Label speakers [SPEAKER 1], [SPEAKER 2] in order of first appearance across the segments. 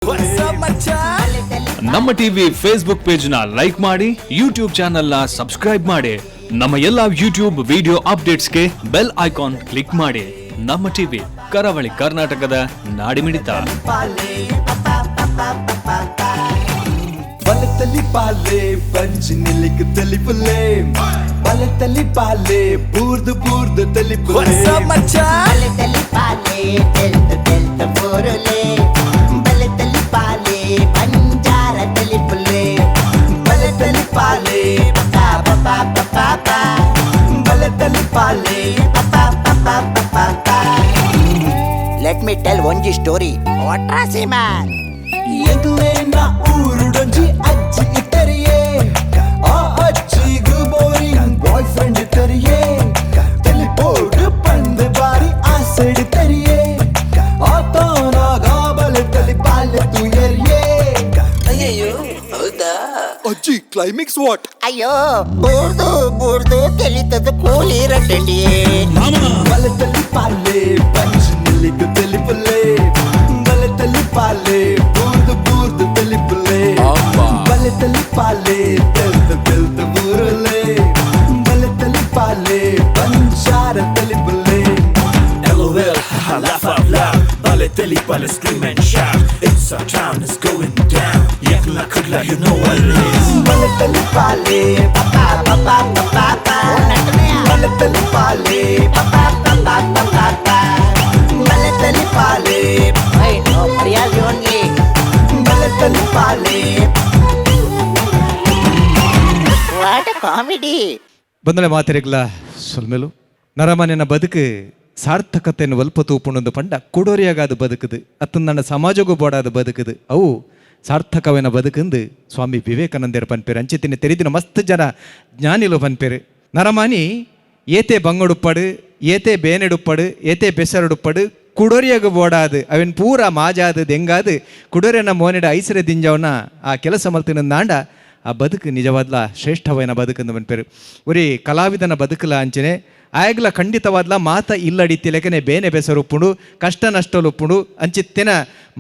[SPEAKER 1] What's up, ಮಚ್ಚಾ?
[SPEAKER 2] ನಮ್ಮ TV Facebook page ನ like ಮಾಡಿ, ಯೂಟ್ಯೂಬ್ ಚಾನೆಲ್ ನ ಸಬ್ಸ್ಕ್ರೈಬ್ ಮಾಡಿ. ನಮ್ಮ ಎಲ್ಲಾ ಯೂಟ್ಯೂಬ್ ವಿಡಿಯೋ ಅಪ್ಡೇಟ್ಸ್ಗೆ bell icon click ಮಾಡಿ. ನಮ್ಮ ಟಿವಿ, ಕರಾವಳಿ ಕರ್ನಾಟಕದ ನಾಡಿಮಿಡಿತ.
[SPEAKER 1] ಬಲತಲಿ ಪಾಲೆ ಪಂಚ್ ನಿಲ್ಲಿಕ್ ತೆಲಿಪುಲೆ, ಬಲತಲಿ ಪಾಲೆ ಬೂರ್ದು ಬೂರ್ದು ತೆಲಿಪುಲೆ. What's up, ಮಚ್ಚಾ?
[SPEAKER 3] ಬಲೆತಲಿ ಪಾಲೆ ತೆಲ್ತ ತೆಲ್ತ ಬೋರುಲೆ, ಬಲೆತಲಿ ಪಾಲೆ ಬಂಜಾರ ತೆಲಿಪುಲೆ.
[SPEAKER 1] ಬಲತಲಿ ಪಾಲೆ
[SPEAKER 3] ಪಾ ಪಾ ಪಾ ಪಾ ಪಾ.
[SPEAKER 1] ಬಲತಲಿ ಪಾಲೆ.
[SPEAKER 3] ಪಾ ಪಾ ಪಾ ಪಾ ಪಾ. Let me tell ಒಂಜಿ ಸ್ಟೋರಿ ವಾಟ್ರಾಸಿ ಮ್ಯಾನ್.
[SPEAKER 1] ಎಂಕ್ಲೇನ ಊರುಡೊಂಜಿ ಅಜ್ಜಿ ಇತ್ತರಿಯೇ, ಆ ಅಜ್ಜಿಗು boring boy friend ಇತ್ತರಿಯೇ. ತೆಲಿಪೋಡು ಪಂದ್ ಬಾರಿ ಆಸೆಡ್ ತೆರಿಯೇ, ಆತನಾಗ ಬಲೆ ತಲಿ ಪಾಲೆ ತುಯರಿಯೇ. ಅಜ್ಜಿ, ಕ್ಲೈಮ್ಯಾಕ್ಸ್ what?
[SPEAKER 3] ಅಯ್ಯೋ, ಬೂರ್ದು ಬೂರ್ದು ತೆಲಿತದ ಕೂಲಿ ರಟ್ಟಂಡಿಯೇ.
[SPEAKER 1] ಬಲತಲಿ ಪಾಲೆ ಪಂಚ್ ನಿಲ್ಲಿಗು ತೆಲಿಪುಲೆ, ಬಲತಲಿ ಪಾಲೆ ಬೂರ್ದು ಬೂರ್ದು ತೆಲಿಪುಲೆ, ಬಲತಲಿ ಪಾಲೆ ತೆಲ್ತ ತೆಲ್ತ ಬೂರುಲೆ, ಬಲತಲಿ ಪಾಲೆ ಬಂಜಾರ ತೆಲಿಪುಲೆ.
[SPEAKER 4] LOL, haha, laugh out loud. Bale teli bale scream and shout. It's our town, it's going down. Yakla kudla, you know what it is.
[SPEAKER 1] ಬಲತಲಿ ಪಾಲೆ ಬಲತಲಿ ಪಾಲೆ ಬಲತಲಿ ಪಾಲೆ
[SPEAKER 3] ಓನ್ಲಿ.
[SPEAKER 1] ಬಲತಲಿ ಪಾಲೆ.
[SPEAKER 3] What comedy!
[SPEAKER 5] ಬಂದಳೆ ಮಾತೆರೆಗ್ಲ ಸೊಲ್ಮೆಲು. ನರಮಾನ್ಯನ ಬದುಕು ಸಾರ್ಥಕತೆಯನ್ನು ಒಲ್ಪ ತೂಪುಣೊಂದು ಪಂಡ ಕುಡೋರಿಯಾಗಾದ ಬದುಕುದು ಅತ್ತಂದಣ್ಣ ಸಮಾಜಗೂ ಬೋಡಾದ ಬದುಕುದು ಅವು ಸಾರ್ಥಕವೇನ ಬದುಕಂದು ಸ್ವಾಮಿ ವಿವೇಕಾನಂದರ ಪನ್ಪೇರು. ಅಂಚಿತಿನ ತೆರಿದಿನ ಮಸ್ತ್ ಜನ ಜ್ಞಾನಿಲು ಪನ್ಪೇರು. ನರಮಾನಿ ಏತೆ ಬಂಗಡುಪ್ಪಡು, ಏತೆ ಬೇನೆಡುಪ್ಪಡು, ಏತೆ ಬೆಸರುಡುಪ್ಪಡು, ಕುಡೋರಿಯಾಗ ಬೋಡಾದು ಅವೆನ್ ಪೂರ ಮಾಜಾದು ದೆಂಗಾದು ಕುಡೋರಿಯನ ಮೋನೆಡ ಐಸರೆ ದಿಂಜವನ ಆ ಕೆಲಸ ಮಲ್ತಿನ ನಾಂಡ ಆ ಬದುಕು ನಿಜವಾದ್ಲ ಶ್ರೇಷ್ಠವೈನ ಬದುಕಂದು ಪನ್ಪೇರು. ಒರಿ ಕಲಾವಿದನ ಬದುಕಲ ಅಂಚನೆ ಆಯಗ್ಲ ಖಂಡಿತವಾದ್ಲ ಮಾತ ಇಲ್ಲಡಿತ್ತಿಲೆಕನೆ ಬೇನೆ ಬೆಸರುಪ್ಪುಂಡು, ಕಷ್ಟ ನಷ್ಟಲುಪ್ಪುಂಡು. ಅಂಚಿತ್ತಿನ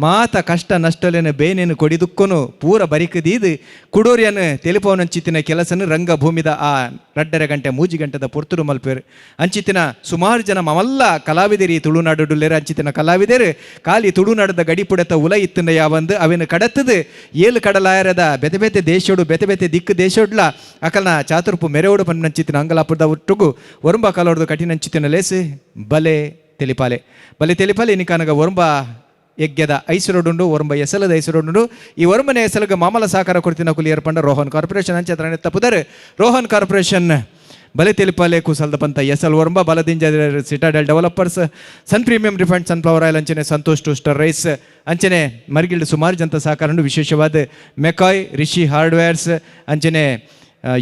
[SPEAKER 5] ಮಾತ ಕಷ್ಟ ನಷ್ಟಲೇನ ಬೇನೇನು ಕೊಡಿದುಕ್ಕೊನು ಪೂರ ಬರಿಕದೀದು ಕುಡೋರಿಯನು ತೆಲಿಪವನಂಚಿತ್ತಿನ ಕೆಲಸನು ರಂಗಭೂಮಿದ ಆ 2.5 ಗಂಟೆ ಮೂಜಿ ಗಂಟೆದ ಪೊರ್ತುಡು ಮಲ್ಪೇರು. ಅಂಚಿತ್ತಿನ ಸುಮಾರು ಜನ ಮಮಲ್ಲ ಕಲಾವಿದರಿ ತುಳುನಾಡುಲ್ಲೇರು. ಅಂಚಿತ್ತಿನ ಕಲಾವಿದರು ಖಾಲಿ ತುಳುನಾಡದ ಗಡಿಪುಡತ ಉಲ ಇತ್ತಿನ ಯಾವಂದು ಅವೇನು ಕಡತ್ತದು ಏಳು ಕಡಲಾಯರದ ಬೆತೆ ಬೆತೆ ದೇಶೋಡು ಬೆತೆ ಬೆತೆ ದಿಕ್ಕು ದೇಶೋಡ್ಲ ಅಕಲ್ನ ಚಾತುರ್ಪು ಮೆರೆಯೋಡು ಪನ್ನಂಚಿತ್ತಿನ ಅಂಗಲಾಪುರದ ಒಟ್ಟುಗು ಒರಂಬ ಕಲೋಡ್ದು ಕಠಿಣಂಚಿತ್ತಿನ ಲೇಸು ಬಲೆ ತೆಲಿಪಾಲೆ. ಬಲೆ ತೆಲಿಪಾಲೆ ನಿಕಾನಗ ಒರಂಬ ಯಜ್ಞದ ಐಸರೋಡುಂಡು, ಒರಂಬ ಎಸಲದ ಐಸರೋಡುಂಡು. ಈ ಒರಂಬನೆ ಎಸಲಗ ಮಾಮಲ ಸಹಕಾರ ಕೊಡ್ತಿನ ಕುಲಿಯರ್ ಪಂಡ ರೋಹನ್ ಕಾರ್ಪೊರೇಷನ್. ಅಂಚೆ ತಪ್ಪುದರೆ ರೋಹನ್ ಕಾರ್ಪೊರೇಷನ್ ಬಲೆ ತೆಲಿಪಾಲೆ ಕುಸಲ್ದ ಪಂತ ಎಸಲ್ ಒರಂಬ ಬಲದಿಂಜ Citadel developers, sun premium refined sunflower oil, ಅಂಚನೆ ಸಂತೋಷ್ ಟೋಸ್ಟರ್ ರೈಸ್, ಅಂಚನೆ ಮರ್ಗಿಲ್ಡ್ ಸುಮಾರು ಜಂತ ಸಹಕಾರ. ವಿಶೇಷವಾದ ಮೆಕಾಯ್, ರಿಷಿ ಹಾರ್ಡ್ವೇರ್ಸ್, ಅಂಚನೆ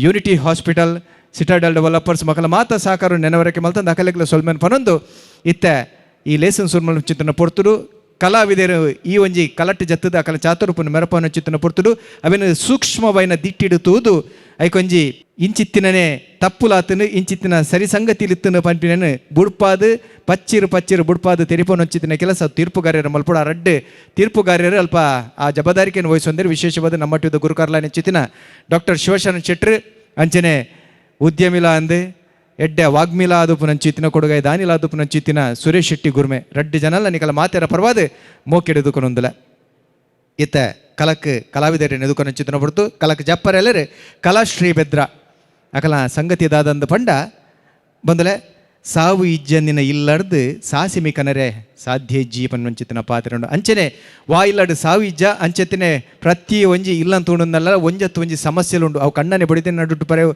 [SPEAKER 5] unity hospital, Citadel developers ಮಕ್ಕಳ ಮಾತ ಸಹಕಾರ ನೆನವರಕ್ಕೆ ಮಲ್ತಂದು ಅಕಲೆಗ್ಲ ಸೊಲ್ಮೆನ್ ಪನೊಂದು ಇತ್ತೆ ಈ ಲೇಸನ್ ಸುರ್ಮಲ್ ಚಿತ್ರನ ಪೊರ್ತುಡು ಕಲಾವಿದರು ಈ ಒಂಜಿ ಕಲಟ್ಟು ಜತ್ತದ ಅಕಲ ಚಾತುರ್ಪುನ ಮೆರಪನ ಚಿತ್ತನ ಪೊರ್ತುಡು ಅವೆನ ಸೂಕ್ಷ್ಮವೈನ ದಿಟ್ಟಿಡು ತೂದು ಐಕೊಂಜಿ ಇಂಚಿತ್ತಿನನೆ ತಪ್ಪುಲಾತನು, ಇಂಚಿತ್ತಿನ ಸರಿ ಸಂಗತಿಲಿತ್ತನು ಪನ್ಪಿನನು ಬುಡ್ಪಾದು ಪಚ್ಚಿರು ಪಚ್ಚಿರು ಬುಡ್ಪಾದು ತೆರಿಪೋನ ಚಿತ್ತಿನ ಕೆಲಸ ತೀರ್ಪುಗಾರ್ಯರ ಮಲ್ಪುಡ. ರಡ್ಡು ತೀರ್ಪುಗಾರ್ಯರು ಅಲ್ಪ ಆ ಜವಾಬ್ದಾರಿಕೆಯನ್ನು ವಹಿಸೊಂದರೆ ವಿಶೇಷವಾದ ನಮ್ಮ ಗುರುಕಾರ್ಲಾನೆ ಚಿತ್ತಿನ ಡಾಕ್ಟರ್ ಶಿವಶರಣ ಶೆಟ್ರು, ಅಂಚನೆ ಉದ್ಯಮಿಲ ಅಂದು ಎಡ್ಡೆ ವಾಗ್ಮಿಲ ಆದುಪು ನಂಚಿತ್ತಿನ ಕೊಡುಗೈ ದಾನಿಲ ಆದುಪು ನಂಚಿತ್ತಿನ ಸುರೇಶ್ ಶೆಟ್ಟಿ ಗುರ್ಮೆ ರಡ್ಡು ಜನಲ್ಲ ನಿಕಲ ಮಾತೆರ ಪರವಾದ ಮೋಕೆಡೆದುಕೊನೊಂದುಲ. ಇತ್ತ ಕಲಕ್ ಕಲಾವಿದರ ನೆದುಕೊನಂಚಿತ್ತಿನ ಪಡ್ತು ಕಲಕ್ ಜಪ್ಪರೆಲ್ಲರು ಕಲಾಶ್ರೀ ಬೆದ್ರ ಅಕಲ ಸಂಗತಿ ದಾದಂದು ಪಂಡ ಬಂದಲೆ ಸಾವು ಇಜ್ಜಂದಿನ ಇಲ್ಲಡ್ದು ಸಾಸಿಮಿ ಕನರೆ ಸಾಧ್ಯ ಇಜ್ಜಿ ಪನ್ವಂಚಿತ್ತಿನ ಪಾತ್ರೆ. ಅಂಚನೆ ವಾ ಇಲ್ಲಡು ಸಾವು ಇಜ್ಜ ಅಂಚೆತ್ತಿನ ಪ್ರತಿ ಒಂಜಿ ಇಲ್ಲಂತ ಉಂಡಲ್ಲ ಒಂಜತ್ತು ಒಂಜಿ ಸಮಸ್ಯೆಲುಂಡು. ಅವು ಕಣ್ಣನೆ ಬಡಿತಿನ ನಡುಟು ಪರೆವು,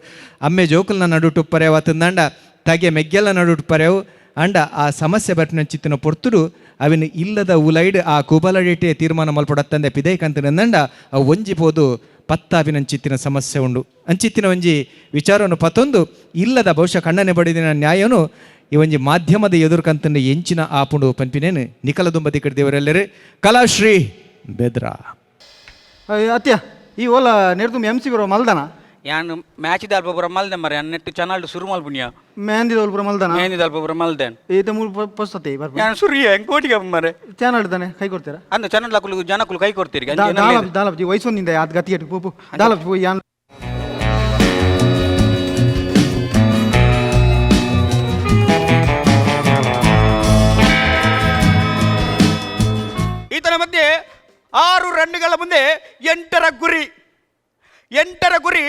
[SPEAKER 5] ಅಮ್ಮೆ ಜೋಕುಲ್ನ ನಡುಟು ಪರೆವು, ಅತಂದಾಂಡ ತಗೆ ಮೆಗ್ಗೆಲ್ಲ ನಡುಟು ಪರೆವು. ಅಂಡ ಆ ಸಮಸ್ಯೆ ಬರ್ಪಿನ ಪೊರ್ತುಡು ಅವಿನ ಇಲ್ಲದ ಉಲೈಡ್ ಆ ಕುಬಲಡಿಟೆ ತೀರ್ಮಾನ ಮಲ್ಪಡತ್ತಂದೆ ಪಿದೈಕಂತ ನಂದಂಡ ಅವು ಒಂಜಿ ಪೋದು ಪತ್ತಾಪಿನಂಚಿತ್ತಿನ ಸಮಸ್ಯೆ ಉಂಡು. ಅಂಚಿತ್ತಿನ ಒಂಜಿ ವಿಚಾರವನ್ನು ಪತ್ತೊಂದು ಇಲ್ಲದ ಬಹುಶಃ ಕಣ್ಣನೆ ಬಡಿದಿನ ನ್ಯಾಯನು ಈ ಒಂಜಿ ಮಾಧ್ಯಮದ ಎದುರುಕಂತಂಡ ಎಂಚಿನ ಆಪುಂಡು ಪನ್ಪಿನೇನು ನಿಕಲ ದುಂಬದಿ ದೇವರೆಲ್ಲರು ಕಲಾಶ್ರೀ ಬೆದ್ರ.
[SPEAKER 6] ಅತ್ಯ, ಈ ಓಲ ನೆರ್ದು ಎಮ್ ಸಿ ಬರೋ ಮಲ್ದನ ಯಾನ್ ಮ್ಯಾಚ್ ದಾಲ್ಪ ಪೂರ ಮಲ್ದೆ ಮರೆ ನೆಟ್ ಚಾನಲ್ ಶುರು ಮಲ್ಪುನಿಯ.
[SPEAKER 7] ಮೆಹಂದಿ ದೋಲ್ ಪೂರ ಮಲ್ದನ.
[SPEAKER 6] ಮೆಹಂದಿ ದಾಲ್ಪ ಪೂರ ಮಲ್ದೆ.
[SPEAKER 7] ಈತ ಮೂಲು ಪೊಸತೆ ಬರ್ಪ.
[SPEAKER 6] ಯಾನ್ ಸುರಿಯ ಹೆಂಗ್ ಕೋಟಿಗೆ ಮರೆ.
[SPEAKER 7] ಚಾನಲ್ ತಾನೆ ಕೈ ಕೊಡ್ತೀರಾ?
[SPEAKER 6] ಅಂದ ಚಾನಲ್ ಅಕುಲು ಜನಕುಲು ಕೈ ಕೊಡ್ತೀರಿ.
[SPEAKER 7] ದಾಲಪ್ ದಾಲಪ್ ಜಿ ವಯಸ್ಸೊಂದಿಂದ ಅದು ಗತಿ ಎಟ್ಟು ಪೋಪು ದಾಲಪ್ ಪೋ ಯಾನ್.
[SPEAKER 6] ಈತನ ಮಧ್ಯೆ 6 ರನ್ಗಳ ಮುಂದೆ 8ರ ಗುರಿ, 8ರ ಗುರಿ,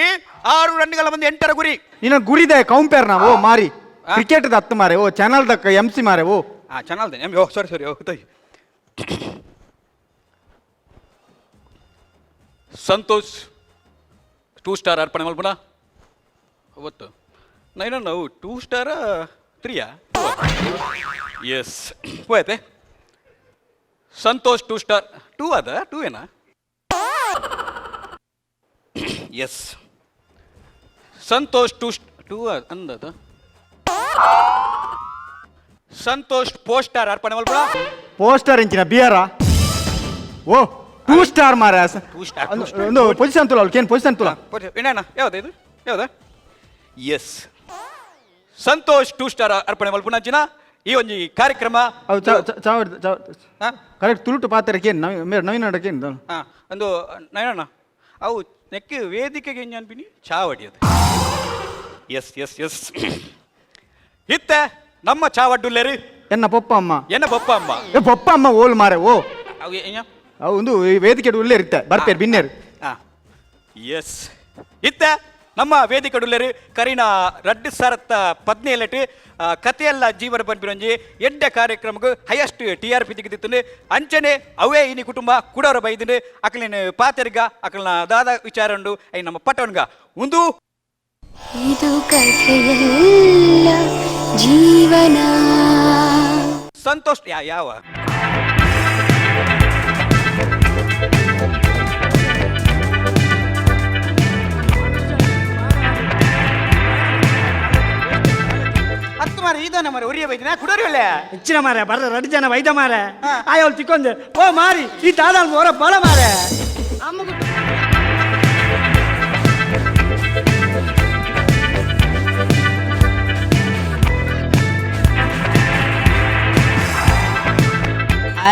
[SPEAKER 6] 6 ರನ್ಗಳ ಮುಂದೆ 8ರ ಗುರಿ.
[SPEAKER 7] ನಿನ್ನ ಗುರಿದೆ ಕಂಪೇರ್ ನಾವು ಓ ಮಾರಿ ಕ್ರಿಕೆಟ್ ಹತ್ತು ಮಾರೆ ಓ ಚಾನಲ್ ದಕ್ಕ ಎಂ ಸಿ ಮಾರೆ ಓ.
[SPEAKER 6] ಆ channel M O sorry sorry ಓ ತೈ. ಸಂತೋಷ್ 2 ಸ್ಟಾರ್ ಅರ್ಪಣೆ ಮಲ್ಪುಣ ಒತ್ತು ನೈನ ನಾವು 2 ಸ್ಟಾರ 3ಯಾ? ಎಸ್ ಹೋಯ್ತೆ. ಸಂತೋಷ್ 2 ಸ್ಟಾರ್ 2 ಅದ 2 ಏನಾ? ಎಸ್ ಸಂತೋಷ್ 2 2 ಅಂದದ. ಸಂತೋಷ್ ಪೋಸ್ಟರ್ ಅರ್ಪಣೆ ಮಲ್ಪುಣ.
[SPEAKER 7] ಪೋಸ್ಟರ್ ಇಂಚಿನ ಬಿಯರ ಓ 2 ಸ್ಟಾರ್ ಮಾರ.
[SPEAKER 6] 2 ಸ್ಟಾರ್.
[SPEAKER 7] ಒಂದು ಪೊಸಿಷನ್ ತುಲ ಕೇನ್ ಪೊಸಿಷನ್ ತುಲ.
[SPEAKER 6] ಏನ ಯಾವ್ದು ಇದು ಯಾವ್ದ? ಎಸ್ ಸಂತೋಷ್ 2 ಸ್ಟಾರ್ ಅರ್ಪಣೆ ಮಲ್ಪುಣ ಅಂಚಿನ ಈ ಒಂಜಿ ಕಾರ್ಯಕ್ರಮ.
[SPEAKER 7] ಕರೆಕ್ಟ್ ತುಳುಟು ಪಾತ್ರ ಕೇನ್ ನವೀನ ಕೇನ್
[SPEAKER 6] ಒಂದು ನಯನಣ್ಣ ಅವು ನೆಕ್ ವೇದಿಕೆಗೆ ಎಂಜ ಅನ್ಪಿನಿ ಚಾವಡಿ ಅದು. S S S ಇತ್ತ ನಮ್ಮ ಚಾವಡ್ಡುಲ್ಲೇರಿ
[SPEAKER 7] ಎನ್ನ ಪೊಪ್ಪ ಅಮ್ಮ.
[SPEAKER 6] ಎನ್ನ ಪೊಪ್ಪ ಅಮ್ಮ.
[SPEAKER 7] ಏ ಪೊಪ್ಪ ಅಮ್ಮ ಓಲ್ ಮಾರೆ ಓ.
[SPEAKER 6] ಅವು ಎಂಜ?
[SPEAKER 7] ಅವು ಒಂದು ಈ ವೇದಿಕೆ ಉಳ್ಳೇರಿ ಇತ್ತ ಬರ್ಪೇರು ಬಿನ್ನೇರು.
[SPEAKER 6] ಎಸ್ ಇತ್ತ ನಮ್ಮ ವೇದಿಕೆ ಉಳ್ಳೇರಿ ಕರೀನಾ ರಡ್ಡು ಸರತ್ತ ಪದ್ನೇಲೆಟ್ ಕಥೆಯೆಲ್ಲ ಜೀವನ ಪನ್ಪಿನೊಂಜಿ ಎಡ್ಡೆ ಕಾರ್ಯಕ್ರಮಕ್ಕೆ highest T R P ತೆಗೆದಿತ್ತು. ಅಂಚನೆ ಅವೇ ಇನಿ ಕುಟುಂಬ ಕುಡೋರ ಬೈದಿನಿ ಅಕಲಿನ ಪಾತೆರ್ಗ ಅಕಲ್ನ ದಾದ ವಿಚಾರ ಉಂಡು I ನಮ್ಮ ಪಟವನ್ಗ ಒಂದು
[SPEAKER 8] ಇದು ಕಥೆಯಲ್ಲ ಜೀವನ.
[SPEAKER 6] ಸಂತೋಷ್ ಯಾವ ಹತ್ತು ಮಾರ ಇದಾನೆ ಮಾರ ಉರಿಯ ಬೈದಿನ ಕುಡೋರಿ ಒಳ್ಳೆ
[SPEAKER 9] ಹೆಚ್ಚಿನ ಮಾರೆ ಬರ್ರ ರಡ್ಡು ಜನ ವೈದ್ಯ ಮಾರೆ ಆಯ್ ತಿಕ್ಕೊಂದೆ ಓ ಮಾರಿ ಈ ದಾದ ಹೊರ ಬಲ ಮಾರೆ.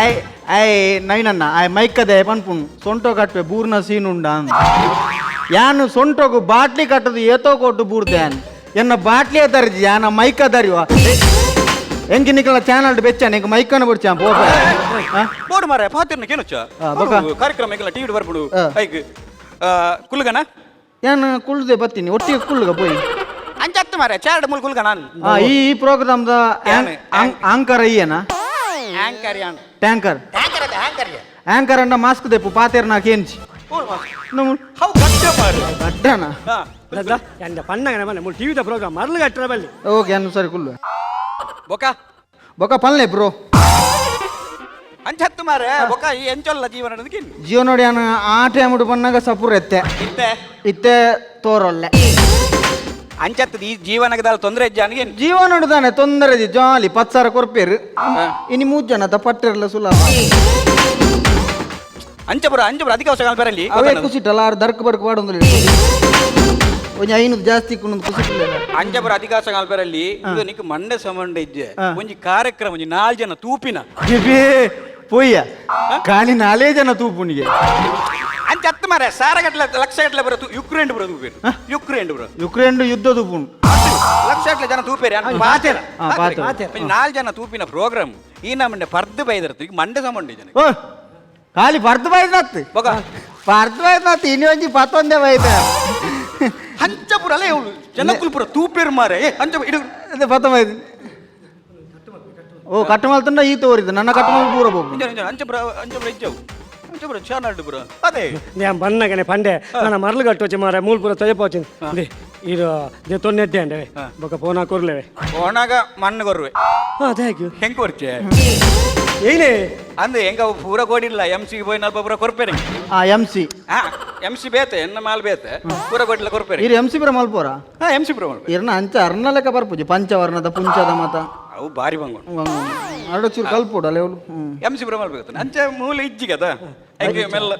[SPEAKER 7] I I ನವೀನಣ್ಣ I ಮೈಕದೆ ಪನ್ಪುಣ್ ಸೊಂಟೋ ಕಟ್ಪೆ ಬೂರ್ನ ಸೀನ್ ಉಂಡ ಯಾನು ಸೊಂಟೋಗು ಬಾಟ್ಲಿ ಕಟ್ಟದು ಏತೋ ಕೊಟ್ಟು ಬೂರ್ದೆ ಯಾನ್ ಎನ್ನ ಬಾಟ್ಲಿಯೇ ತರಿಜಿ ಯಾನ ಮೈಕ ದರಿವ ಎಂಕಿ ನಿಕಲ ಚಾನಲ್ ಬೆಚ್ಚಾನ ಎಂಕ್ ಮೈಕನ ಬುಡ್ಚಾನ್ ಪೋಪ.
[SPEAKER 6] ಬೋರ್ಡ್ ಮಾರೆ ಪಾತಿರ್ನ ಕೇನುಚ್ಚ
[SPEAKER 7] ಬೊಕ.
[SPEAKER 6] ಕಾರ್ಯಕ್ರಮ ಎಂಕಲ ಟಿವಿ ಬರ್ಪುಡು ಐಕ್ ಕುಲ್ಲುಗನ
[SPEAKER 7] ಯಾನ್ ಕುಳ್ದೆ ಬತ್ತೀನಿ ಒಟ್ಟಿಗೆ ಕುಳ್ಳುಗ ಪೋಯಿ
[SPEAKER 6] ಅಂಚತ್ತು ಮಾರೆ ಚಾರ್ಡ್ ಮೂಲ ಕುಲ್ಗನ.
[SPEAKER 7] ಈ ಪ್ರೋಗ್ರಾಮ್ the anchor ಅಯ್ಯನಾ?
[SPEAKER 6] Anchor ಯಾನ್
[SPEAKER 7] ಟ್ಯಾಂಕರ್
[SPEAKER 3] ಹ್ಯಾಂಕರ್ ಅದ ಹ್ಯಾಂಕರ್.
[SPEAKER 7] ಆಂಕರ್ ಅಂಡ ಮಾಸ್ಕ್ ದೆಪ್ಪು ಪಾತೇರ್ನ ಕೇಂಚಿ
[SPEAKER 6] how ಗಡ್ಡ ಮಾರೆ
[SPEAKER 7] ಗಡ್ಡನ
[SPEAKER 9] ಎಂದ ಪಣ್ಣಗನ ಮನೆ ಮೂಲು ಟಿವಿದ ಪ್ರೋಗ್ರಾಮ್ ಮರಳು ಕಟ್ಟರ ಬಲ್ಲಿ.
[SPEAKER 7] ಓಕೆ ಅನ್ನು ಸರಿ ಕುಲ್ಲು
[SPEAKER 6] ಬೊಕ
[SPEAKER 7] ಬೊಕ ಪಲ್ಲೆ ಬ್ರೋ
[SPEAKER 6] ಅಂಚತ್ತು ಮಾರೆ ಬೊಕ ಈ ಎಂಚೊಲ್ಲ ಜೀವನ ಅನ್ನೋದಕ್ಕೆ
[SPEAKER 7] ಜೀವ ನೋಡಿ ಅನ್ನ ಆ ಟೈಮ್ ಬನ್ನಾಗ ಸಪುರ್ ಎತ್ತೆ
[SPEAKER 6] ಇತ್ತೆ
[SPEAKER 7] ಇತ್ತೆ ತೋರೊಲ್ಲೆ
[SPEAKER 6] ಅಂಚತ್ತದ ಈ ಜೀವನಗದಾಲ ತೊಂದರೆ ಇಜ್ಜಾನಿಗೆ
[SPEAKER 7] ಜೀವ ನೋಡುದಾನೆ ತೊಂದರೆ ಜಾಲಿ 10,000 ಕೊರ್ಪೇರು ಇನಿ 3 ಜನ ಪಟ್ಟಿರಲ್ಲ ಸುಲಭ.
[SPEAKER 6] ಅಂಚಪುರ ಅಂಚಪುರ ಅಧಿಕ ಅವಶ್ಯಕ ಬರಲಿ
[SPEAKER 7] ಅವೇ ಖುಷಿಟಲ್ಲ ಆರು ದರ್ಕ್ ಬಡ್ಕ್ ಪಾಡೊಂದು ಒಂಜಿ 500 ಜಾಸ್ತಿ ಕುನ್ನೊಂದು ಖುಷಿ
[SPEAKER 6] ಅಂಚಪುರ ಅಧಿಕ ಅವಶ್ಯಕ ಬರಲಿ ಇದು ನಿಕ್ ಮಂಡೆ ಸಂಬಂಧ ಇಜ್ಜೆ ಒಂಜಿ ಕಾರ್ಯಕ್ರಮ ಒಂಜಿ 4 ಜನ ತೂಪಿನ
[SPEAKER 7] ಪೊಯ್ಯ ಖಾಲಿ 4 ಜನ ತೂಪುನಿಗೆ
[SPEAKER 6] ಅಂಚ ಹತ್ತು ಮಾರೆ ಸಾರ ಗಟ್ಟಲೆ ಲಕ್ಷ ಗಟ್ಟಲೆ ಬರ ಯುಕ್ರೇನ್ ಬರ ತೂಪೇರು ಯುಕ್ರೇನ್ ಬರ
[SPEAKER 7] ಯುಕ್ರೇನ್ ಯುದ್ಧ ತೂಪುನು
[SPEAKER 6] ಲಕ್ಷ ಗಟ್ಟಲೆ ಜನ ತೂಪೇರು
[SPEAKER 9] ಪಾತೆರ.
[SPEAKER 7] ಪಾತೆರ.
[SPEAKER 6] 4 ಜನ ತೂಪಿನ ಪ್ರೋಗ್ರಾಮ್ ಈ ನಮ್ಮಂಡೆ ಪರ್ದು ಬೈದಿರತ್ತು ಈಗ ಮಂಡೆ ಸಂಬಂಧ ಜನ
[SPEAKER 7] ಓ ಖಾಲಿ ಪರ್ದು ಬೈದ್ನತ್ತು
[SPEAKER 6] ಬೊಕ
[SPEAKER 7] ಪರ್ದು ಬೈದ್ನತ್ತು ಇನಿ ಒಂಜಿ ಪತ್ತೊಂದೇ ಬೈದ
[SPEAKER 6] ಅಂಚಪುರ ಅಲ್ಲೇ ಇವಳು ಜನಕುಲ್ಪುರ ತೂಪೇರು ಮಾರೆ ಅಂಚ ಇಡು
[SPEAKER 7] ಅದೇ ಪತ್ತೊಂಬೈದು ಓ ಕಟ್ಟು ಮಲ್ತಂಡ ಈ ತೋರಿದ್ದು ನನ್ನ ಕಟ್ಟು ಮಲ್ ಪೂರ ಬೋಪು
[SPEAKER 6] ಅಂಚಪುರ ಅಂಚಪುರ ಇಜ್ಜವು ಅಂಚಪುರ ಚಾನಾಡು ಪುರ ಅದೇ
[SPEAKER 9] ഞാൻ ಬನ್ನಗನೆ ಪಂಡೆ ನನ್ನ ಮರಳು ಕಟ್ಟೋಚೆ ಮಾರೆ ಮೂಲ್ಪುರ ತೊಯಪೋಚೆ ಇದು ತೊನ್ನೆದ್ದೆ ಅಂಡೆ ಬೊಕ ಫೋನ್ ಕೊರ್ಲೇವೆ
[SPEAKER 6] ಫೋನಾಗ ಮಣ್ಣು ಕೊರ್ವೆ.
[SPEAKER 9] ಹಾಂ thank you.
[SPEAKER 6] ಹೆಂಗ್ ಕೊರ್ಚೆ
[SPEAKER 9] ಏನೇ
[SPEAKER 6] ಅಂದ್ರೆ ಹೆಂಗ ಪೂರ ಕೊಡಿಲ್ಲ ಎಂ ಸಿ ಪೋಯಿ ನಲ್ಪ ಪೂರ ಕೊರ್ಪೇರೆ.
[SPEAKER 7] ಆ ಎಂ ಸಿ.
[SPEAKER 6] ಹಾ ಎಂ ಸಿ ಬೇತೆ ಎನ್ನ ಮಾಲ್ ಬೇತೆ ಪೂರ ಕೊಡಿಲ್ಲ ಕೊರ್ಪೇರೆ.
[SPEAKER 7] ಇರು ಎಂ ಸಿ ಪುರ ಮಲ್ಪೋರ?
[SPEAKER 6] ಹಾ ಎಂ ಸಿ ಪುರ ಮಲ್ಪೋರ.
[SPEAKER 7] ಇರ್ನ ಅಂಚ ಅರ್ನ ಲೆಕ್ಕ ಬರ್ಪುಜಿ ಪಂಚವರ್ಣದ ಪುಂಚದ ಮತ
[SPEAKER 6] ಅವು ಬಾರಿ ಬಂಗೋಣ
[SPEAKER 7] ಅರಡು ಚೂರು ಕಲ್ಪೋಡು ಅಲ್ಲ ಇವಳು.
[SPEAKER 6] ಎಂ ಸಿ ಪುರ ಮಲ್ಬೇಕು ಅಂಚೆ ಮೂಲ ಇಜ್ಜಿಗದ ಐಕೆ ಮೆಲ್ಲ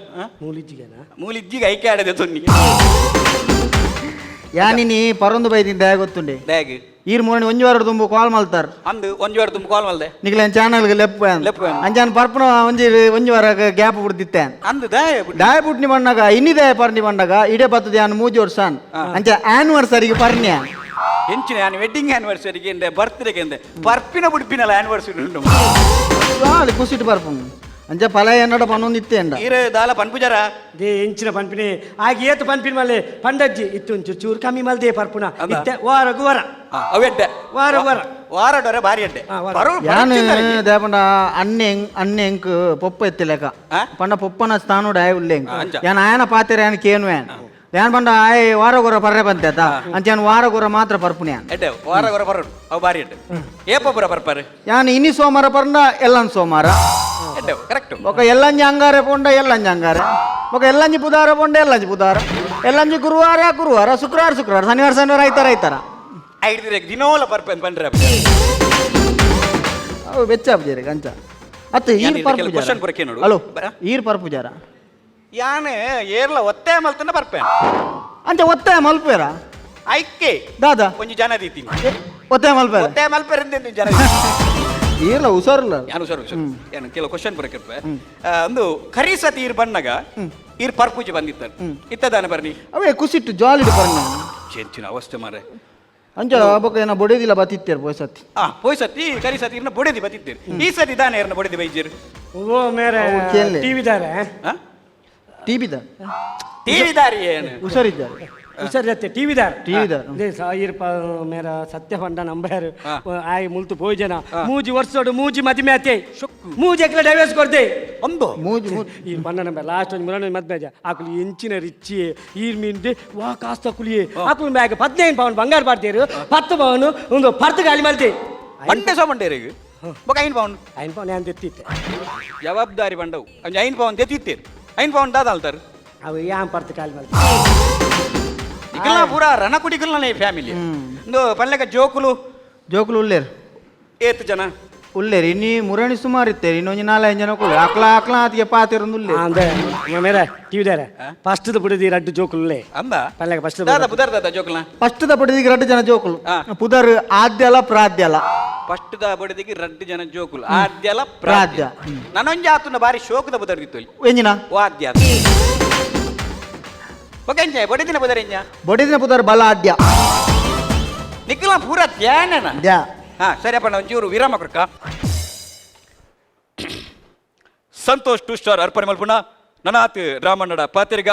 [SPEAKER 9] ಮೂಲ ಇಜ್ಜಿಗೆನಾ?
[SPEAKER 6] ಮೂಲ ಇಜ್ಜಿಗೆ ಐಕೆ ಆಡದೆ ತೊನ್ನಿ.
[SPEAKER 7] ಯಾನಿನಿ ಪರೊಂದು ಬೈದಿನ ದಯ ಗೊತ್ತುಂಡೆ.
[SPEAKER 6] ದಾಗ್
[SPEAKER 7] ಈರ್ ಮೂರಣಿ ಒಂಜಿ ವಾರ ತುಂಬು ಕಾಲ್ ಮಲ್ತಾರ್.
[SPEAKER 6] ಅಂದು ಒಂಜಿ ವಾರ ತುಂಬು ಕಾಲ್ ಮಲ್ದೆ.
[SPEAKER 7] ನಿಕ್ಲೆ ಚಾನಲ್ ಲೆಪ್ಪು
[SPEAKER 6] ಲೆಪ್ಪು.
[SPEAKER 7] ಅಂಚಾನ್ ಪರ್ಪನ ಒಂಜಿ ಒಂಜಿ ವಾರ ಗ್ಯಾಪ್ ಬಿಡ್ದಿತ್ತೆ.
[SPEAKER 6] ಅಂದು ದಾಯ
[SPEAKER 7] ದಾಯ ಪುಟ್ನಿ ಬಣ್ಣಗ ಇನ್ನಿ ದಾಯ ಪರ್ನಿ ಬಣ್ಣಗ ಇಡೆ ಬತ್ತದ ಯಾನ್ ಮೂಜಿ ವರ್ಷ ಅಂಚ ಆನಿವರ್ಸರಿಗೆ ಪರ್ನ್ಯ.
[SPEAKER 6] ಎಂಚಿನ ಯಾನ್ ವೆಡ್ಡಿಂಗ್ ಆನಿವರ್ಸರಿಗೆ ಎಂದೆ ಬರ್ತ್ಡೇಗೆ ಎಂದೆ ಪರ್ಪಿನ ಬುಡ್ಪಿನಲ್ಲ ಆನಿವರ್ಸರಿ ಉಂಡು.
[SPEAKER 7] ಬಾಳಿ ಕುಸಿಟ್ ಪರ್ಪುಂಡು ಅಂಚ ಫಲ ಎನ್ನಡ ಪನ್ನೊಂದು ಇತ್ತೆ ಎಂಡ.
[SPEAKER 6] ಈರೆ ದಾಲ ಪನ್ಪುಜಾರ
[SPEAKER 9] they ಎಂಚಿನ ಪನ್ಪಿನಿ ಆಗ ಏತು ಪನ್ಪಿನ ಮಲ್ಲೆ ಪಂಡಜ್ಜಿ ಇತ್ತು ಒಂಚೂರು ಚೂರು ಕಮ್ಮಿ ಮಲ್ದೆ ಪರ್ಪುನ ಇತ್ತೆ ವಾರಗು ವಾರ
[SPEAKER 6] ಅವೆಡ್ಡೆ
[SPEAKER 9] ವಾರ ವಾರ
[SPEAKER 6] ವಾರ ಡೊರೆ ಬಾರಿ ಅಡ್ಡೆ.
[SPEAKER 7] ಯಾನ್ ದೇಪಂಡ ಅಣ್ಣೆ ಅಣ್ಣೆ ಎಂಕ್ ಪೊಪ್ಪ ಎತ್ತಿಲೆಕ ಪಂಡ ಪೊಪ್ಪನ ಸ್ಥಾನೋಡು ಆಯ್ ಉಲ್ಲೆ. ಯಾನ್ ಆಯನ ಪಾತೆರ ಯಾನ್ ಕೇನುವೆ ಯಾನ್ ಪಂಡ ಆಯ್ ವಾರ ಗೊರ ಪರ್ರೆ ಬಂತೆ ಅಂಚ ಯಾನ್ ವಾರ ಗೊರ ಮಾತ್ರ ಪರ್ಪುನಿ. ಯಾನ್
[SPEAKER 6] ಎಡ್ಡೆ ವಾರ ಗೊರ ಪರ್ರು ಅವು ಬಾರಿ ಎಡ್ಡೆ. ಏಪ ಪುರ ಪರ್ಪರ್
[SPEAKER 7] ಯಾನ್ ಇನಿ ಸೋಮಾರ ಪರ್ಂಡ ಎಲ್ಲನ್ ಸೋಮಾರ
[SPEAKER 6] ಎಡ್ಡೆ ಕರೆಕ್ಟ್.
[SPEAKER 7] ఒక ಎಲ್ಲಂಜಿ ಅಂಗಾರೆ ಪೋಂಡ ಎಲ್ಲಂಜಿ ಅಂಗಾರೆ, ఒక ಎಲ್ಲಂಜಿ ಬುಧಾರ ಪೋಂಡ ಎಲ್ಲಂಜಿ ಬುಧಾರ, ಎಲ್ಲಂಜಿ ಗುರುವಾರ ಗುರುವಾರ, ಶುಕ್ರವಾರ ಶುಕ್ರವಾರ, ಶನಿವಾರ ಶನಿವಾರ ಐತಾರ ಐತಾರ.
[SPEAKER 6] ಐದು ದಿನೋಲ ಪರ್ಪನ್ ಪಂಡ್ರೆ
[SPEAKER 7] ಅವು ಬೆಚ್ಚ ಆಪುಜಾರೆ ಅಂಚ ಅತ್ತ ಈರ್ ಪರ್ಪುಜಾರ. ಹಲೋ ಈರ್ ಪರ್ಪುಜಾರ
[SPEAKER 6] ಯಾನೆ ಏರ್ಲ ಒತ್ತಾಯ ಮಲ್ತನ ಪರ್ಪೇನ್
[SPEAKER 7] ಅಂಚ ಒತ್ತಾಯ ಮಲ್ಪೇರ
[SPEAKER 6] ಐಕೆ
[SPEAKER 7] ದಾದಾ
[SPEAKER 6] ಒಂಜಿ ಜನ ದೀತೀನಿ
[SPEAKER 7] ಒತ್ತಾಯ ಮಲ್ಪೇರ
[SPEAKER 6] ಒತ್ತಾಯ ಮಲ್ಪೇರ ಅಂತ ಜನ
[SPEAKER 7] ಈರ್ಲ ಹುಷಾರಿಲ್ಲ.
[SPEAKER 6] ಯಾನು ಹುಷಾರು ಹುಷಾರು. ಏನು ಕೆಲವು ಕ್ವಶನ್ ಬರಕಿರ್ಪೆ ಒಂದು ಕರಿಸತಿ ಈರ್ ಬಣ್ಣಗ ಈರ್ ಪರ್ಪೂಜೆ ಬಂದಿತ್ತಾರೆ ಇತ್ತದಾನೆ ಬರ್ನಿ
[SPEAKER 7] ಅವೇ ಕುಸಿಟ್ಟು ಜಾಲಿಡ್ ಬರ್ನ
[SPEAKER 6] ಚೆಂಚಿನ ಅವಸ್ಥೆ ಮಾರೆ
[SPEAKER 7] ಅಂಚ ಬೊಕ್ಕ ಏನ ಬೊಡೆದಿಲ್ಲ ಬತ್ತಿತ್ತೇರು ಪೋಯ್ ಸತಿ.
[SPEAKER 6] ಆ ಪೋಯ್ ಸತಿ ಕರಿಸತಿ ಇರ್ನ ಬೊಡೆದಿ ಬತ್ತಿತ್ತೇರು. ಈ ಸತಿ ದಾನೆ ಇರ್ನ ಬೊಡೆದಿ ಬೈಜೇರು.
[SPEAKER 9] ಓ ಮೇರೆ ಟಿವಿ ದಾರೆ
[SPEAKER 7] ಟಿವಿ ದಾರೆ
[SPEAKER 6] ಟಿವಿ ದಾರಿ ಏನು
[SPEAKER 7] ಹುಷಾರಿದ್ದಾರೆ
[SPEAKER 9] ಹುಷಾರಿರುತ್ತೆ ಟಿವಿ ದಾರ
[SPEAKER 7] ಟಿವಿ ದಾರ
[SPEAKER 9] ಈರ್ಪ ಮೇರ ಸತ್ಯ ಪಂಡ ನಂಬಾರು ಆಯ್ ಮುಲ್ತು ಪೋಯ್ಜನ ಮೂಜಿ ವರ್ಷೋಡು ಮೂಜಿ ಮದಿಮೆ ಆತೆ ಮೂಜಿ ಎಕ್ಲ ಡೈವರ್ಸ್ ಕೊಡ್ದೆ
[SPEAKER 6] ಒಂದು
[SPEAKER 7] ಮೂಜಿ
[SPEAKER 9] ಈ ಪಂಡ ನಂಬರ್ ಲಾಸ್ಟ್ ಒಂಜಿ ಮುರಣ ಮದ್ಮೆ ಆಕುಲು ಎಂಚಿನ ರಿಚ್ಚಿ ಈರ್ ಮೀನ್ದೆ ವಾ ಕಾಸ್ತ ಕುಲಿಯೆ ಆಕುಲು ಬ್ಯಾಗ್ 15 ಪೌಂಡ್ ಬಂಗಾರ ಪಾಡ್ತೇರು 10 ಪೌಂಡ್ ಒಂದು ಪರ್ತು ಗಾಲಿ ಮಲ್ತೆ
[SPEAKER 6] ಬಂಡೆ ಸೋಮಂಡೇರಿಗೆ ಬೊಕ 5 ಪೌಂಡ್
[SPEAKER 9] 5 ಪೌಂಡ್ ನಾನು ತೆತ್ತಿತ್ತೆ
[SPEAKER 6] ಜವಾಬ್ದಾರಿ ಬಂಡವು ಒಂಜಿ 5 ಪೌಂಡ್ ತೆತ್ತಿತ್ತೇರು 5 ಪೌಂಡ್ ದಾದ ಅಲ್ತಾರು
[SPEAKER 9] ಅವು ಯಾನ್ ಪರ್ತು ಕಾಲಿ ಮಲ್ತೆ
[SPEAKER 6] ಇಕಲ್ನ ಪೂರ ರಣಕುಡಿಕಲ್ನ ಫ್ಯಾಮಿಲಿ ಇಂದು ಪಲ್ಲೆಕ ಜೋಕುಲು
[SPEAKER 7] ಜೋಕುಲು ಉಲ್ಲೇರು
[SPEAKER 6] ಏತ್ ಜನ
[SPEAKER 7] ಉಲ್ಲೇರು ಇನ್ನಿ ಮುರಣಿ ಸುಮಾರು ಇತ್ತೇರು ಇನ್ನೊಂಜಿ 4-5 ಜನ ಕುಲ್ಲೇರು ಅಕ್ಲ ಅಕ್ಲ ಆತಿಗೆ ಪಾತೆರೊಂದು ಉಲ್ಲೇರು
[SPEAKER 9] ಅಂದೆ ಮೇರೆ ಟಿವಿ ದಾರೆ ಫಸ್ಟ್ ಬುಡದಿ ರಡ್ಡು ಜೋಕುಲು
[SPEAKER 6] ಅಂದ
[SPEAKER 9] ಪಲ್ಲೆಕ ಫಸ್ಟ್
[SPEAKER 6] ದಾದ ಪುದರ್ ದಾದ ಜೋಕುಲ್ನ
[SPEAKER 7] ಫಸ್ಟ್ the ಬುಡದಿಗೆ ರಡ್ಡು ಜನ ಜೋಕುಲು ಪುದರ್ ಆದ್ಯಲ ಪ್ರಾದ್ಯಲ.
[SPEAKER 6] ಫಸ್ಟ್ the ಬುಡದಿಗೆ ರಡ್ಡು ಜನ ಜೋಕುಲು ಆದ್ಯಲ ಪ್ರಾದ್ಯ. ನಾನೊಂಜಿ ಆತುನ ಬಾರಿ ಶೋಕದ ಪುದರ್ ದಿತ್ತೊಲಿ
[SPEAKER 7] ಎಂಜಿನ
[SPEAKER 6] ವಾದ್ಯ ಬೊಕೆಂಜ ಬೊಡೆದಿನ ಪುದರ್ ಎಂಜ
[SPEAKER 7] ಬೊಡೆದಿನ ಪುದರ್ ಬಲ ಆದ್ಯ
[SPEAKER 6] ನಿಖಲ ಪೂರ ಧ್ಯಾನನ
[SPEAKER 7] ದ್ಯಾ.
[SPEAKER 6] ಹಾ ಸರಿಯಪ್ಪ ಒಂಚೂರು ವಿರಾಮ ಕೊಡ್ಕ. ಸಂತೋಷ್ ಟು ಸ್ಟಾರ್ ಅರ್ಪಣೆ ಮಲ್ಪುಣ ನನಾತ್ ರಾಮಣ್ಣಡ ಪಾತಿರ್ಗ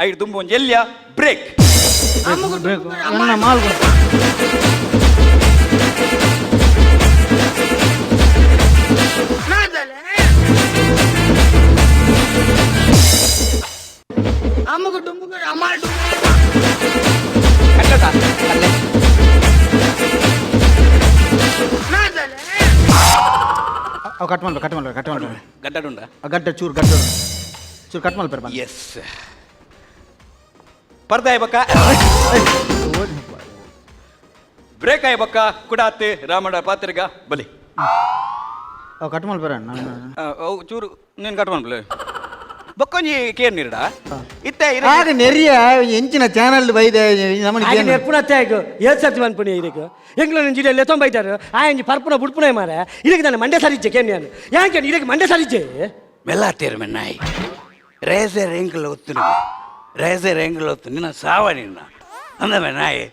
[SPEAKER 6] ಐದು ದುಂಬು ಒಂಜಿ ಎಲ್ಲಿಯ ಬ್ರೇಕ್.
[SPEAKER 7] ಕಟ್ ಮಾಡ್ಬೇಕು ಕಟ್ ಮಾಡ್ಬೇಕು ಕಟ್ ಮಾಡ್ಬೇಕು
[SPEAKER 6] ಗಡ್ಡಡುಂಡ
[SPEAKER 7] ಗಡ್ಡ ಚೂರು ಗಡ್ಡ ಚೂರು ಕಟ್ ಮಾಡ್ಬೇಕು.
[SPEAKER 6] ಎಸ್ ಪರ್ದಾಯ ಬಕ್ಕ ಬ್ರೇಕ್ ಆಯ್ ಬಕ್ಕ ಕುಡಾತೆ ರಾಮಣ್ಣ ಪಾತ್ರಿಗ ಬಲಿ
[SPEAKER 7] ಕಟ್ ಮಾಡ್ಬೇಡ
[SPEAKER 6] ಚೂರು ನೀನು ಕಟ್ ಮಾಡ್ಬಿಲ್ಲ ಬೊಕ್ಕೊಂಜಿ ಕೇರ್ ನೀರ್ಡ ಇತ್ತೆ
[SPEAKER 7] ಆಗ ನೆರಿಯ ಎಂಚಿನ ಚಾನಲ್ ಬೈದೆ ನಮ್ಮನೆ
[SPEAKER 9] ನೆರ್ಪುಣ ಆಯ್ಕು ಏಳು ಸರ್ತಿ ಮನ್ಪುಣಿ ಇದಕ್ಕೆ ಎಂಗ್ಲೋ ಜಿಲ್ಲೆ ಲೆತ್ತೊಂಬೈತಾರು ಆ ಎಂಜಿ ಪರ್ಪುನ ಬುಡ್ಪುಣ ಮಾರೆ ಇದಕ್ಕೆ ನಾನು ಮಂಡೆ ಸರಿಚ್ಚೆ ಕೇನ್ ನಾನು ಯಾಕೆ ಇದಕ್ಕೆ ಮಂಡೆ ಸರಿಚ್ಚೆ
[SPEAKER 3] ಮೆಲ್ಲಾತೇರು ಮೆನ್ನಾಯಿ ರೇಸೆ ರೇಂಕಲ್ ಒತ್ತು ರೇಸೆ ರೇಂಕಲ್ ಒತ್ತು ನಿನ್ನ ಸಾವ ನಿನ್ನ ಅಂದ ನಾಯಿ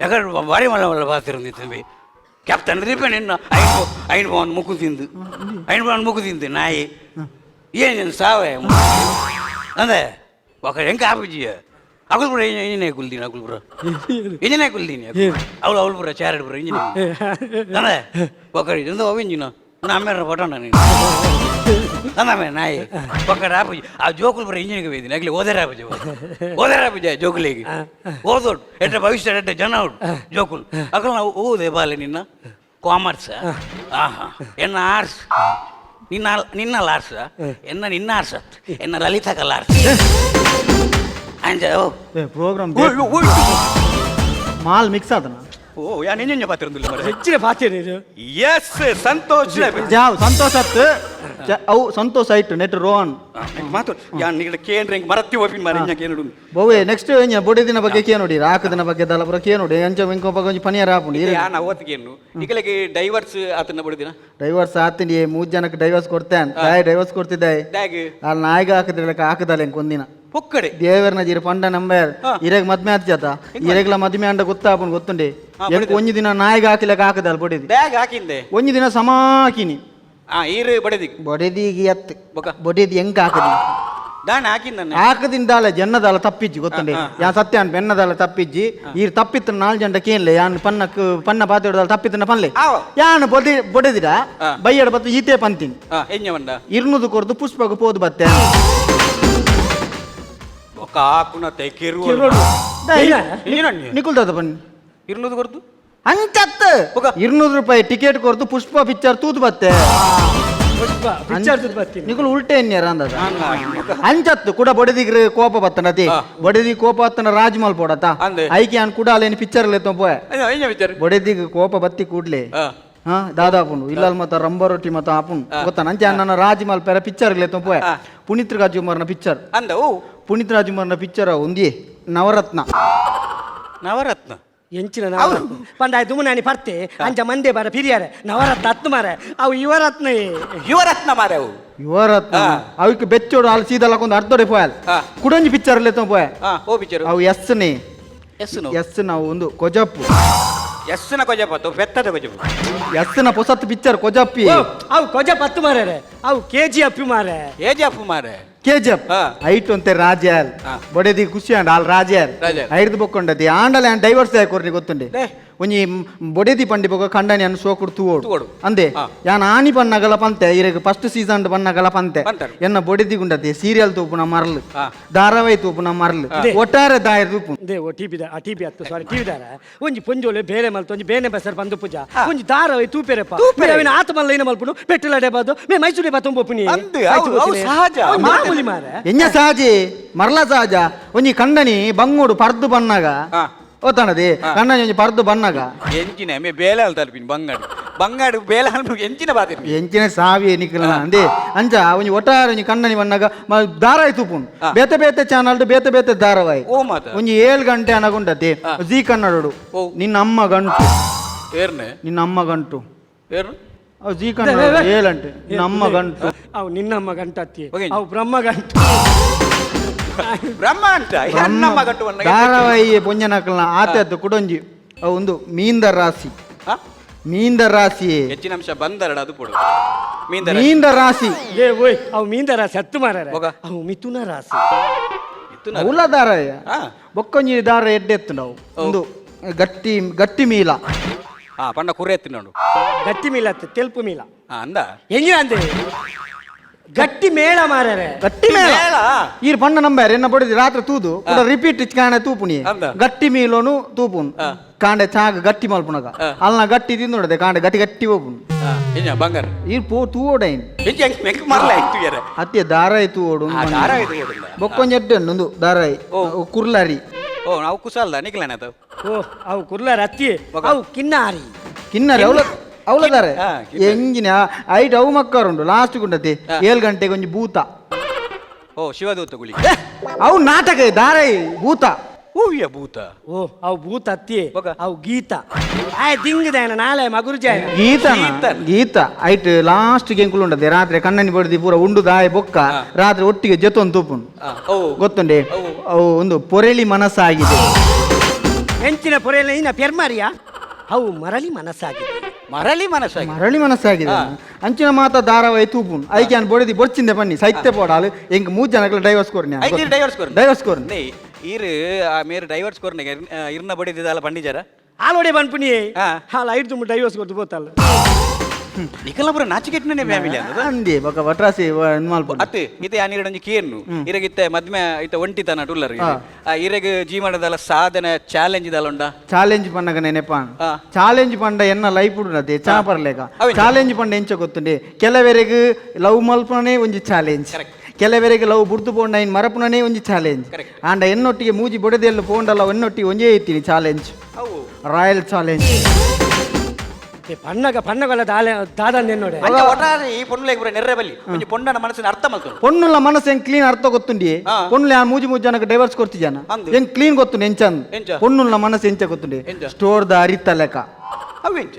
[SPEAKER 3] ಯಾಕಂದ್ರೆ ಬಾರಿ ಮಲ್ಲ ಮಲ್ಲ ಬಾತಿರಂದಿ ತಂಬಿ ಕ್ಯಾಪ್ಟನ್ ರೀಪೆ ನಿನ್ನ ಐನ್ ಐನ್ ಪವನ್ ಮುಕ್ಕು ತಿಂದು ಐನ್ ಪವನ್ ಮುಕ್ಕು ತಿಂದು ನಾಯಿ ಏನು ಸಾವೆ ಅಂದೆ ఒక ಎಂಕ ಆಪುಜಿ ಅಕುಲ್ ಪುರ ಇಂಜಿನೇ ಕುಲ್ದೀನಿ ಅಕುಲ್ ಪುರ ಇಂಜಿನೇ ಕುಲ್ದೀನಿ ಅವಳು ಅವಳು ಪುರ ಚಾರಡ್ ಪುರ ಇಂಜಿನೇ ಅಂದೆ ఒక ಇಂದ ಅವಿಂಜಿನ నా ಪಟೋಣ ನೀನು ಅಂದಮೆ ನಾಯಿ ಒಕ್ಕಡ ಆಪುಜಿ ಆ ಜೋಕುಲ್ ಪುರ ಇಂಜಿನಿಗೆ ವೇದಿನಿ ಅಗ್ಲಿ ಓದರ ಆಪುಜಿ ಓದರ ಆಪುಜಿ ಜೋಕುಲಿಗೆ ಓದೋಡು ಎಟ್ಟ ಭವಿಷ್ಯ ಎಟ್ಟ ಜನ ಉಂಟು ಜೋಕುಲ್ ಅಕಲ್ ನಾವು ಓದೆ ಬಾಲೆ ನಿನ್ನ ಕಾಮರ್ಸ್ ಆಹಾ ಎನ್ನ ಆರ್ಟ್ಸ್ ನಿನ್ನ ನಿನ್ನ ಆರ್ಟ್ಸ್ ಎನ್ನ ನಿನ್ನ ಆರ್ಟ್ಸ್ ಎನ್ನ ಲಲಿತಾ ಕಲಾ ಆರ್ಟ್ಸ್ ಅಂಜ
[SPEAKER 7] program mall mix ಆತನ
[SPEAKER 6] ಓ ಯಾನ್ ಎಂಜ ಪಾತಿರಂದುಲ್ಲ ಮರೆ.
[SPEAKER 9] ಹೆಚ್ಚಿನ ಪಾತಿರ.
[SPEAKER 6] ಎಸ್ ಸಂತೋಷ್.
[SPEAKER 7] ಜಾವ್ ಸಂತೋಷ ಅತ್ತು ಅವು ಸಂತೋಷ ಆಯ್ತು ನೆಟ್ ರೋಹನ್
[SPEAKER 6] ಮಾತು ಯಾನ್ ನಿಗಡ ಕೇಂದ್ರ ಹಿಂಗ್ ಮರತ್ತಿ ಓಪಿನ್ ಮಾರೆ ಇಂಜ ಕೇನುಡು.
[SPEAKER 7] ಬೋವೆ ನೆಕ್ಸ್ಟ್ ಎಂಜ ಬೊಡೆದಿನ ಬಗ್ಗೆ ಕೇ ನೋಡಿ, ರಾಕದಿನ ಬಗ್ಗೆ ದಾಲ ಪೂರ ಕೇ ನೋಡಿ, ಅಂಚ ಇಂಕೊ ಬಗ್ಗೆ ಒಂಜಿ ಪನಿಯಾರ ಆಪುಂಡು.
[SPEAKER 6] ಯಾನ್ ಅವತ್ತಿಗೇನು ನಿಗಲಿಗೆ ಡೈವರ್ಸ್ ಆತನ ಬೊಡೆದಿನ?
[SPEAKER 7] ಡೈವರ್ಸ್ ಆತಿನಿ, 3 ಜನಕ್ಕೆ ಡೈವರ್ಸ್ ಕೊಡ್ತೇನೆ. ದಾಯ ಡೈವರ್ಸ್ ಕೊಡ್ತಿದ್ದೆ
[SPEAKER 6] ದಾಗ್
[SPEAKER 7] ಅಲ್ಲಿ ನಾಯಿಗೆ ಹಾಕಿದ್ರೆ ಹಾಕದಲ್ಲ ಇಂಕ್ ಒಂದಿನ
[SPEAKER 6] ಪೊಕ್ಕಡೆ
[SPEAKER 7] ದೇವರನ ಜೀರ ಪಂಡ ನಂಬರ್ ಇರೆಗ್ ಮದ್ಮೆ ಆತ್ಜಾತ ಇರೆಗ್ಲ ಮದ್ಮೆ ಅಂಡ ಗೊತ್ತಾಪುಂಡು ಗೊತ್ತುಂಡೆ. ಎಂಕ್ ಒಂಜಿ ದಿನ ನಾಯಿಗೆ ಹಾಕಿಲಕ ಹಾಕದಲ್ಲ ಬೊಡೆದಿ.
[SPEAKER 6] ಬ್ಯಾಗ್ ಹಾಕಿಂದೆ
[SPEAKER 7] ಒಂಜಿ ದಿನ ಸಮಾಕಿನಿ.
[SPEAKER 6] ಈರು ಬೊಡೆದಿ
[SPEAKER 7] ಬೊಡೆದಿಗೆ ಎತ್ತು ಬೊಡೆದಿ ಹೆಂಗ್ ಹಾಕದಿ
[SPEAKER 6] ದಾನ ಹಾಕಿಂದ
[SPEAKER 7] ಹಾಕದಿಂದಾಲ ಜನ್ನದಾಲ ತಪ್ಪಿಜ್ಜಿ ಗೊತ್ತುಂಡೆ. ಯಾ ಸತ್ಯ ಅನ್ ಬೆನ್ನದಾಲ ತಪ್ಪಿಜ್ಜಿ ಈರ್ ತಪ್ಪಿತ್ತ 4 ಜಂಡ ಕೇನ್ಲೆ ಯಾನ್ ಪನ್ನಕ್ ಪನ್ನ ಪಾತೆಡದಾಲ ತಪ್ಪಿತ್ತನ ಪನ್ಲೆ ಯಾನ್ ಬೊದೆ ಬೊಡೆದಿಡ ಬೈಯಡ ಬತ್ತು ಈತೆ ಪಂತೀನಿ 200 ಕೊರ್ದು ಪುಷ್ಪಗ ಪೋದು ಬತ್ತೆ. ನಿಕುಲ್ದಾದ ಬನ್ನಿ
[SPEAKER 6] 200 ಕೊರ್ದು
[SPEAKER 7] ಅಂಚತ್ತು 200 ರೂಪಾಯಿ ಟಿಕೆಟ್ ಕೊರ್ದು ಪುಷ್ಪ ಪಿಕ್ಚರ್ ತೂದು ಬತ್ತೆ. ನಿಕುಲ್ ಉಲ್ಟೆ ಎನ್ಯಾರ ಅಂದದ ಅಂಚತ್ತು ಕೂಡ ಬೊಡೆದಿಗ್ರ ಕೋಪ ಬತ್ತನತಿ ಬೊಡೆದಿ ಕೋಪ ಬತ್ತನ ರಾಜ್ಮಲ್ ಪೋಡತ ಐಕೆ ಅನ್ ಕೂಡ ಅಲ್ಲೇನು ಪಿಕ್ಚರ್ ಲೆತ್ತೊಂಪೋಯ್ ಬೊಡೆದಿಗ್ ಕೋಪ ಬತ್ತಿ ಕೂಡ್ಲೆ ಹಾ ದಾದಾಪುಂಡು ಇಲ್ಲಲ್ ಮತ್ತ ರಂಬ ರೊಟ್ಟಿ ಮತ್ತ ಆಪುಂಡು ಗೊತ್ತಾನ ಅಂಚೆ ನನ್ನ ರಾಜ್ಮಲ್ ಪೆರ ಪಿಕ್ಚರ್ ಲೆತ್ತೊಂಪೋಯ್ ಪುನೀತ್ ರಾಜ್ಕುಮಾರ್ನ ಪಿಕ್ಚರ್
[SPEAKER 6] ಅಂದ
[SPEAKER 7] ಪುನೀತ್ ರಾಜ್ಕುಮಾರ್ನ ಪಿಕ್ಚರ್ ಒಂದೇ ನವರತ್ನ.
[SPEAKER 6] ನವರತ್ನ
[SPEAKER 9] ಎಂಚಿನ ನವರತ್ನ ಪಂಡ ದುಮುನಾನಿ ಪರ್ತೆ ಅಂಚ ಮಂದೆ ಬಾರ ಪಿರಿಯಾರೆ ನವರತ್ನ ಹತ್ತು ಮಾರೆ ಅವು ಯುವರತ್ನ
[SPEAKER 6] ಯುವರತ್ನ ಮಾರೆ ಅವು
[SPEAKER 7] ಯುವರತ್ನ ಅವಕ್ಕೆ ಬೆಚ್ಚೋಡು ಅಲ್ಲಿ ಸೀದಾ ಒಂದು ಅರ್ಧೊಡೆ ಪೋಯಲ್ ಕುಡಂಜಿ ಪಿಕ್ಚರ್ ಲೆತ್ತೊ ಪೋಯ್
[SPEAKER 6] ಓ ಪಿಕ್ಚರ್
[SPEAKER 7] ಅವು ಎಸ್ ನೇ ಎಸ್ ನಾವು ಒಂದು ಕೊಜಪ್ಪು
[SPEAKER 6] ಎಸ್ ನ ಕೊಜಪ್ಪ ಪೆತ್ತದ ಕೊಜಪ್ಪು
[SPEAKER 7] ಎಸ್ ನ ಪೊಸತ್ ಪಿಕ್ಚರ್ ಕೊಜಪ್ಪಿ
[SPEAKER 9] ಅವು ಕೊಜಪ್ಪ ಹತ್ತು ಮಾರೆ ಅವು ಕೆಜಿ ಅಪ್ಪಿ ಮಾರೆ
[SPEAKER 6] ಕೆಜಿ ಅಪ್ಪು ಮಾರೆ
[SPEAKER 7] ಕೆಜಪ್ ಐಟ್ ಅಂತೆ ರಾಜಾಲ್ ಬೊಡೆದಿ ಖುಷಿ ಅಂಡ ಆಲ್ ರಾಜಾಲ್ ಐರ್ದು ಬೊಕ್ಕೊಂಡತಿ ಆಂಡಲ ಡೈವರ್ಸ್ ಆಯ್ಕೊರ್ನಿ ಗೊತ್ತುಂಡೆ ಒಂಜಿ ಬೊಡೆದಿ ಪಂಡಿ ಬೊಕ್ಕ ಕಂಡನಿ ಅನ್ನು ಸೋಕುಡು ತೂವೋಡು ಅಂದೆ ಯಾನ್ ಆನಿ ಪನ್ನಗಲ ಪಂತೆ ಇರಗ ಫಸ್ಟ್ ಸೀಸನ್ ಪನ್ನಗಲ ಪಂತೆ ಎನ್ನ ಬೊಡೆದಿ ಗುಂಡತಿ ಸೀರಿಯಲ್ ತೂಪುನ ಮರಲು ಧಾರಾವಾಹಿ ತೂಪುನ ಮರಲು ಒಟ್ಟಾರೆ ದಾಯ ತೂಪು
[SPEAKER 9] they O TV ಆ ಟಿವಿ ಅತ್ತು ಸಾರಿ ಟಿವಿ ದಾರ ಒಂಜಿ ಪೊಂಜೋಲೆ ಬೇರೆ ಮಲ್ತು ಒಂಜಿ ಬೇನೆ ಬಸರ್ ಬಂದು ಪೂಜಾ ಒಂಜಿ ಧಾರಾವಾಹಿ ತೂಪೆರಪ್ಪ ಅವಿನ ಆತ ಮಲ್ಲ ಏನ ಮಲ್ಪುನು ಪೆಟ್ಟಲಡೆ ಬಾದು ಮೇ ಮೈಸೂರಿ ಬಾ ತುಂಬೊಪ್ಪುನಿ
[SPEAKER 6] ಸಹಜ
[SPEAKER 9] ಮಾಮೂಲಿ ಮಾರೆ
[SPEAKER 7] ಎഞ്ഞ ಸಹಜಿ ಮರಲ ಸಹಜ ಒಂಜಿ ಕಂಡನಿ ಬಂಗೋಡು ಪರ್ದು ಬನ್ನಾಗ ಓತಾನದಿ ಕಣ್ಣನಿ ಒಂಜಿ ಪರ್ದು ಬನ್ನಾಗ
[SPEAKER 6] ಎಂಚಿನ ಮೇ ಬೇಲೆ ಅಲ್ತಾರ್ಪಿನಿ ಬಂಗಾಡು ಬಂಗಾಡು ಬೇಲೆ ಅಲ್ಪ ಎಂಚಿನ ಬಾತಿರ್ಪಿ
[SPEAKER 7] ಎಂಚಿನ ಸಾವಿ ನಿಕ್ಕಲ ಅಂದೆ ಅಂಚ ಒಂಜಿ ಒಟ್ಟಾರೆ ಒಂಜಿ ಕಣ್ಣನಿ ಬನ್ನಾಗ ಧಾರಾವಾಹಿ ತೂಪುಂಡು ಬೇತೆ ಬೇತೆ ಚಾನಲ್ ಬೇತೆ ಬೇತೆ ಧಾರಾವಾಹಿ ಒಂಜಿ 7 ಗಂಟೆ ಅನಗುಂಡತಿ ಜೀ ಕನ್ನಡಡು ನಿನ್ನ ಅಮ್ಮ ಗಂಟು
[SPEAKER 6] ಏರ್ನೆ
[SPEAKER 7] ನಿನ್ನ ಅಮ್ಮ ಗಂಟು
[SPEAKER 6] ಏರ್ನು
[SPEAKER 7] ಅವು ಜೀ ಕನ್ನಡ 7 ಗಂಟೆ ನಿನ್ನ ಗಂಟು
[SPEAKER 9] ಅವು ನಿನ್ನಮ್ಮ ಗಂಟತ್ತಿ ಅವು ಬ್ರಹ್ಮ ಗಂಟು
[SPEAKER 6] ಬ್ರಹ್ಮ ಅಂತ ನನ್ನಮ್ಮ ಗಂಟು
[SPEAKER 7] ಧಾರಾವಾಹಿ ಪೊಂಜನಕಲ್ನ ಆತದ್ದು ಕುಡೊಂಜಿ ಅವು ಒಂದು ಮೀಂದ ರಾಶಿ ಮೀಂದ ರಾಶಿ
[SPEAKER 6] ಹೆಚ್ಚಿನ ಅಂಶ ಬಂದರಡ ಅದು ಪೊಡು
[SPEAKER 7] ಮೀಂದ ರಾಶಿ
[SPEAKER 9] ಏ ಓಯ್ ಅವು ಮೀಂದ ರಾಶಿ ಹತ್ತು ಮಾರ ಅವು ಮಿಥುನ ರಾಶಿ
[SPEAKER 7] ಉಲ್ಲ ಧಾರಾಯ ಬೊಕ್ಕೊಂಜಿ ದಾರ ಎಡ್ಡೆ ಎತ್ತು ನಾವು ಒಂದು ಗಟ್ಟಿ ಗಟ್ಟಿ ಮೀಲ
[SPEAKER 6] ಪಂಡ ಕುರೆ ಎತ್ತು ನೋಡು
[SPEAKER 9] ಗಟ್ಟಿ ಮೀಲ ತೆಲ್ಪು ಮೀಲ
[SPEAKER 6] ಅಂದ
[SPEAKER 9] ಹೆಂಗೆ ಅಂದೆ ಗಟ್ಟಿ ಮೇಳ ಮಾರರೆ
[SPEAKER 7] ಗಟ್ಟಿ ಮೇಳ ಈರ್ ಪಂಡ ನಂಬಾರೆ ಎನ್ನ ಬಡಿದಿ ರಾತ್ರಿ ತೂದು ಕೂಡ ರಿಪೀಟ್ ಕಾಣೆ ತೂಪುನಿ ಗಟ್ಟಿ ಮೀಲೋನು ತೂಪುನು ಕಾಂಡೆ ಚಾಗ ಗಟ್ಟಿ ಮಲ್ಪುನಗ ಅಲ್ನ ಗಟ್ಟಿ ತಿಂದು ನೋಡದೆ ಕಾಂಡೆ ಗಟ್ಟಿ ಗಟ್ಟಿ ಹೋಪುನು
[SPEAKER 6] ಬಂಗಾರ
[SPEAKER 7] ಈರ್ ಪೋ ತೂವೋಡೈನ್
[SPEAKER 6] ಮರಲ
[SPEAKER 7] ಅತ್ತೆ ದಾರಾಯಿ ತೂವೋಡು ಬೊಕ್ಕೊಂಜಿ ಎಡ್ಡೆ ಉಂಡು ದಾರಾಯಿ ಕುರ್ಲಾರಿ
[SPEAKER 6] ಓ ನಾವು ಕುಸಲ್ದ ನಿಕ್ಲನ ಅದು
[SPEAKER 9] ಓ ಅವು ಕುರ್ಲಾರಿ ಅತ್ತಿ ಅವು ಕಿನ್ನಾರಿ
[SPEAKER 7] ಕಿನ್ನಾರಿ ಅವಳ ಅವಳದಾರೆ ಎಂಜಿನ ಐಟ್ ಅವು ಮಕ್ಕರುಂಡು ಲಾಸ್ಟ್ ಗುಂಡತಿ 7 ಗಂಟೆಗೆ ಒಂಜಿ ಭೂತ
[SPEAKER 6] ಓ ಶಿವದೂತ ಗುಳಿಗೆ
[SPEAKER 7] ಅವು ನಾಟಕ ದಾರೈ ಭೂತ
[SPEAKER 6] ಹೂವಿಯ ಭೂತ
[SPEAKER 9] ಓ ಅವು ಭೂತ ಅತ್ತಿ ಅವು ಗೀತ ಆಯ್ ದಿಂಗದಾಯನ ನಾಳೆ ಮಗುರು ಜಾಯ
[SPEAKER 7] ಗೀತ ಗೀತ ಐಟ್ ಲಾಸ್ಟ್ ಗೆಂಕುಲು ಉಂಡದೆ ರಾತ್ರಿ ಕಣ್ಣನಿ ಬಡ್ದಿ ಪೂರ ಉಂಡು ದಾಯ ಬೊಕ್ಕ ರಾತ್ರಿ ಒಟ್ಟಿಗೆ ಜೊತೊಂದು ತೂಪುಂಡು ಗೊತ್ತುಂಡೆ ಅವು ಒಂದು ಪೊರೆಳಿ ಮನಸ್ಸಾಗಿದೆ
[SPEAKER 9] ಎಂಚಿನ ಪೊರೆಲಿ ಇನ್ನ ಪೆರ್ಮಾರಿಯ ಅವು ಮರಳಿ ಮನಸ್ಸಾಗಿದೆ
[SPEAKER 6] ಮರಳಿ ಮನಸ್ಸಾಗಿದೆ
[SPEAKER 7] ಮರಳಿ ಮನಸ್ಸಾಗಿದೆ ಅಂಚಿನ ಮಾತ ಧಾರಾವಾಹಿ ತೂಪುನ್ ಐಕೆ ಅನ್ ಬೊಡೆದಿ ಬೊಡ್ಚಿಂದೆ ಬನ್ನಿ ಸೈತ್ಯ ಪೋಡಾಲು ಎಂಕ್ 3 ಜನಗಳ ಡೈವರ್ಸ್ ಕೊರ್ನಿ
[SPEAKER 6] ಡೈವರ್ಸ್ ಕೊರ್ನಿ
[SPEAKER 7] ಡೈವರ್ಸ್ ಕೊರ್ನಿ
[SPEAKER 6] ಈರು ಆ ಮೇರು ಡೈವರ್ಸ್ ಕೊರ್ನಿ ಇರ್ನ ಬಡಿದಿದ್ದಲ್ಲ ಪಂಡಿಜಾರ
[SPEAKER 9] ಆಲೋಡೆ ಬನ್ಪುನಿ ಹಾಲು ಐದು ತುಂಬ ಡೈವರ್ಸ್ ಕೊಡ್ತು ಬೋತಲ್ಲ
[SPEAKER 6] ನಿಕಲಪುರ ನಾಚಿಕೆಟ್ನೇ ಫ್ಯಾಮಿಲಿ ಅಂತ
[SPEAKER 7] ಅಂದೆ ಬೊಕ ವಟ್ರಾಸಿ
[SPEAKER 6] ಅತ್ತೆ ಇತ್ತೆ ಆ ನೀರೊಂಜಿ ಕೇರ್ನು ಇರಗಿತ್ತೆ ಮದ್ಮೆ ಇತ್ತ ಒಂಟಿತನ ಟುಲ್ಲರ್ ಆ ಇರಗ ಜೀವನದಲ್ಲ ಸಾಧನೆ ಚಾಲೆಂಜ್ ಇದಲ್ಲ ಉಂಡ
[SPEAKER 7] ಚಾಲೆಂಜ್ ಪನ್ನಗ ನೆನೆಪ ಚಾಲೆಂಜ್ ಪಂಡ ಎನ್ನ ಲೈಫ್ ಉಂಡತೆ ಚಾ ಪರ್ಲೇಕ ಚಾಲೆಂಜ್ ಪಂಡ ಎಂಚ ಗೊತ್ತುಂಡೆ ಕೆಲವರೆಗ್ ಲವ್ ಮಲ್ಪನೇ ಒಂಜಿ ಚಾಲೆಂಜ್ ಕೆಲವರೆಗೆ ಲವ್ ಬುಡ್ದು ಪೋಂಡ ಇನ್ ಮರಪುನನೇ ಒಂಜಿ ಚಾಲೆಂಜ್ ಆಂಡ ಎನ್ನೊಟ್ಟಿಗೆ ಮೂಜಿ ಬೊಡೆದೆಲ್ಲ ಪೋಂಡಲ್ಲ ಎನ್ನೊಟ್ಟಿಗೆ ಒಂಜೇ ಇತ್ತೀನಿ ಚಾಲೆಂಜ್ Royal challenge.
[SPEAKER 9] ಪಣ್ಣಗ ಪಣ್ಣಗಲ್ಲ ದಾಲೆ ದಾದ ನಿನ್ನೋಡೆ.
[SPEAKER 6] ಅಂಚ ಒಟ್ಟಾರೆ ಈ ಪೊಣ್ಣುಲೆಗ್ ಪೂರ ನೆರ್ರೆ ಬಲ್ಲಿ, ಒಂಜಿ ಪೊಣ್ಣನ ಮನಸ್ಸಿನ ಅರ್ಥ ಮಲ್ತೊಡು.
[SPEAKER 7] ಪೊಣ್ಣುಲ ಮನಸ್ಸು ಹೆಂಗ್ ಕ್ಲೀನ್ ಅರ್ಥ ಗೊತ್ತುಂಡಿ. ಪೊಣ್ಣುಲ ಮೂಜಿ ಮೂಜಿ ಜನಕ್ಕೆ ಡೈವರ್ಸ್ ಕೊರ್ತಿ ಜನ.
[SPEAKER 6] ಅಂದು.
[SPEAKER 7] ಹೆಂಗ್ ಕ್ಲೀನ್ ಗೊತ್ತುಂಡು ಎಂಚ?
[SPEAKER 6] ಎಂಚ?
[SPEAKER 7] ಪೊಣ್ಣುಲ ಮನಸ್ಸು ಎಂಚ ಗೊತ್ತುಂಡಿ?
[SPEAKER 6] ಎಂಚ?
[SPEAKER 7] ಸ್ಟೋರ್ದ ಅರಿತ ಲೆಕ್ಕ.
[SPEAKER 6] ಅವೆಂಚ?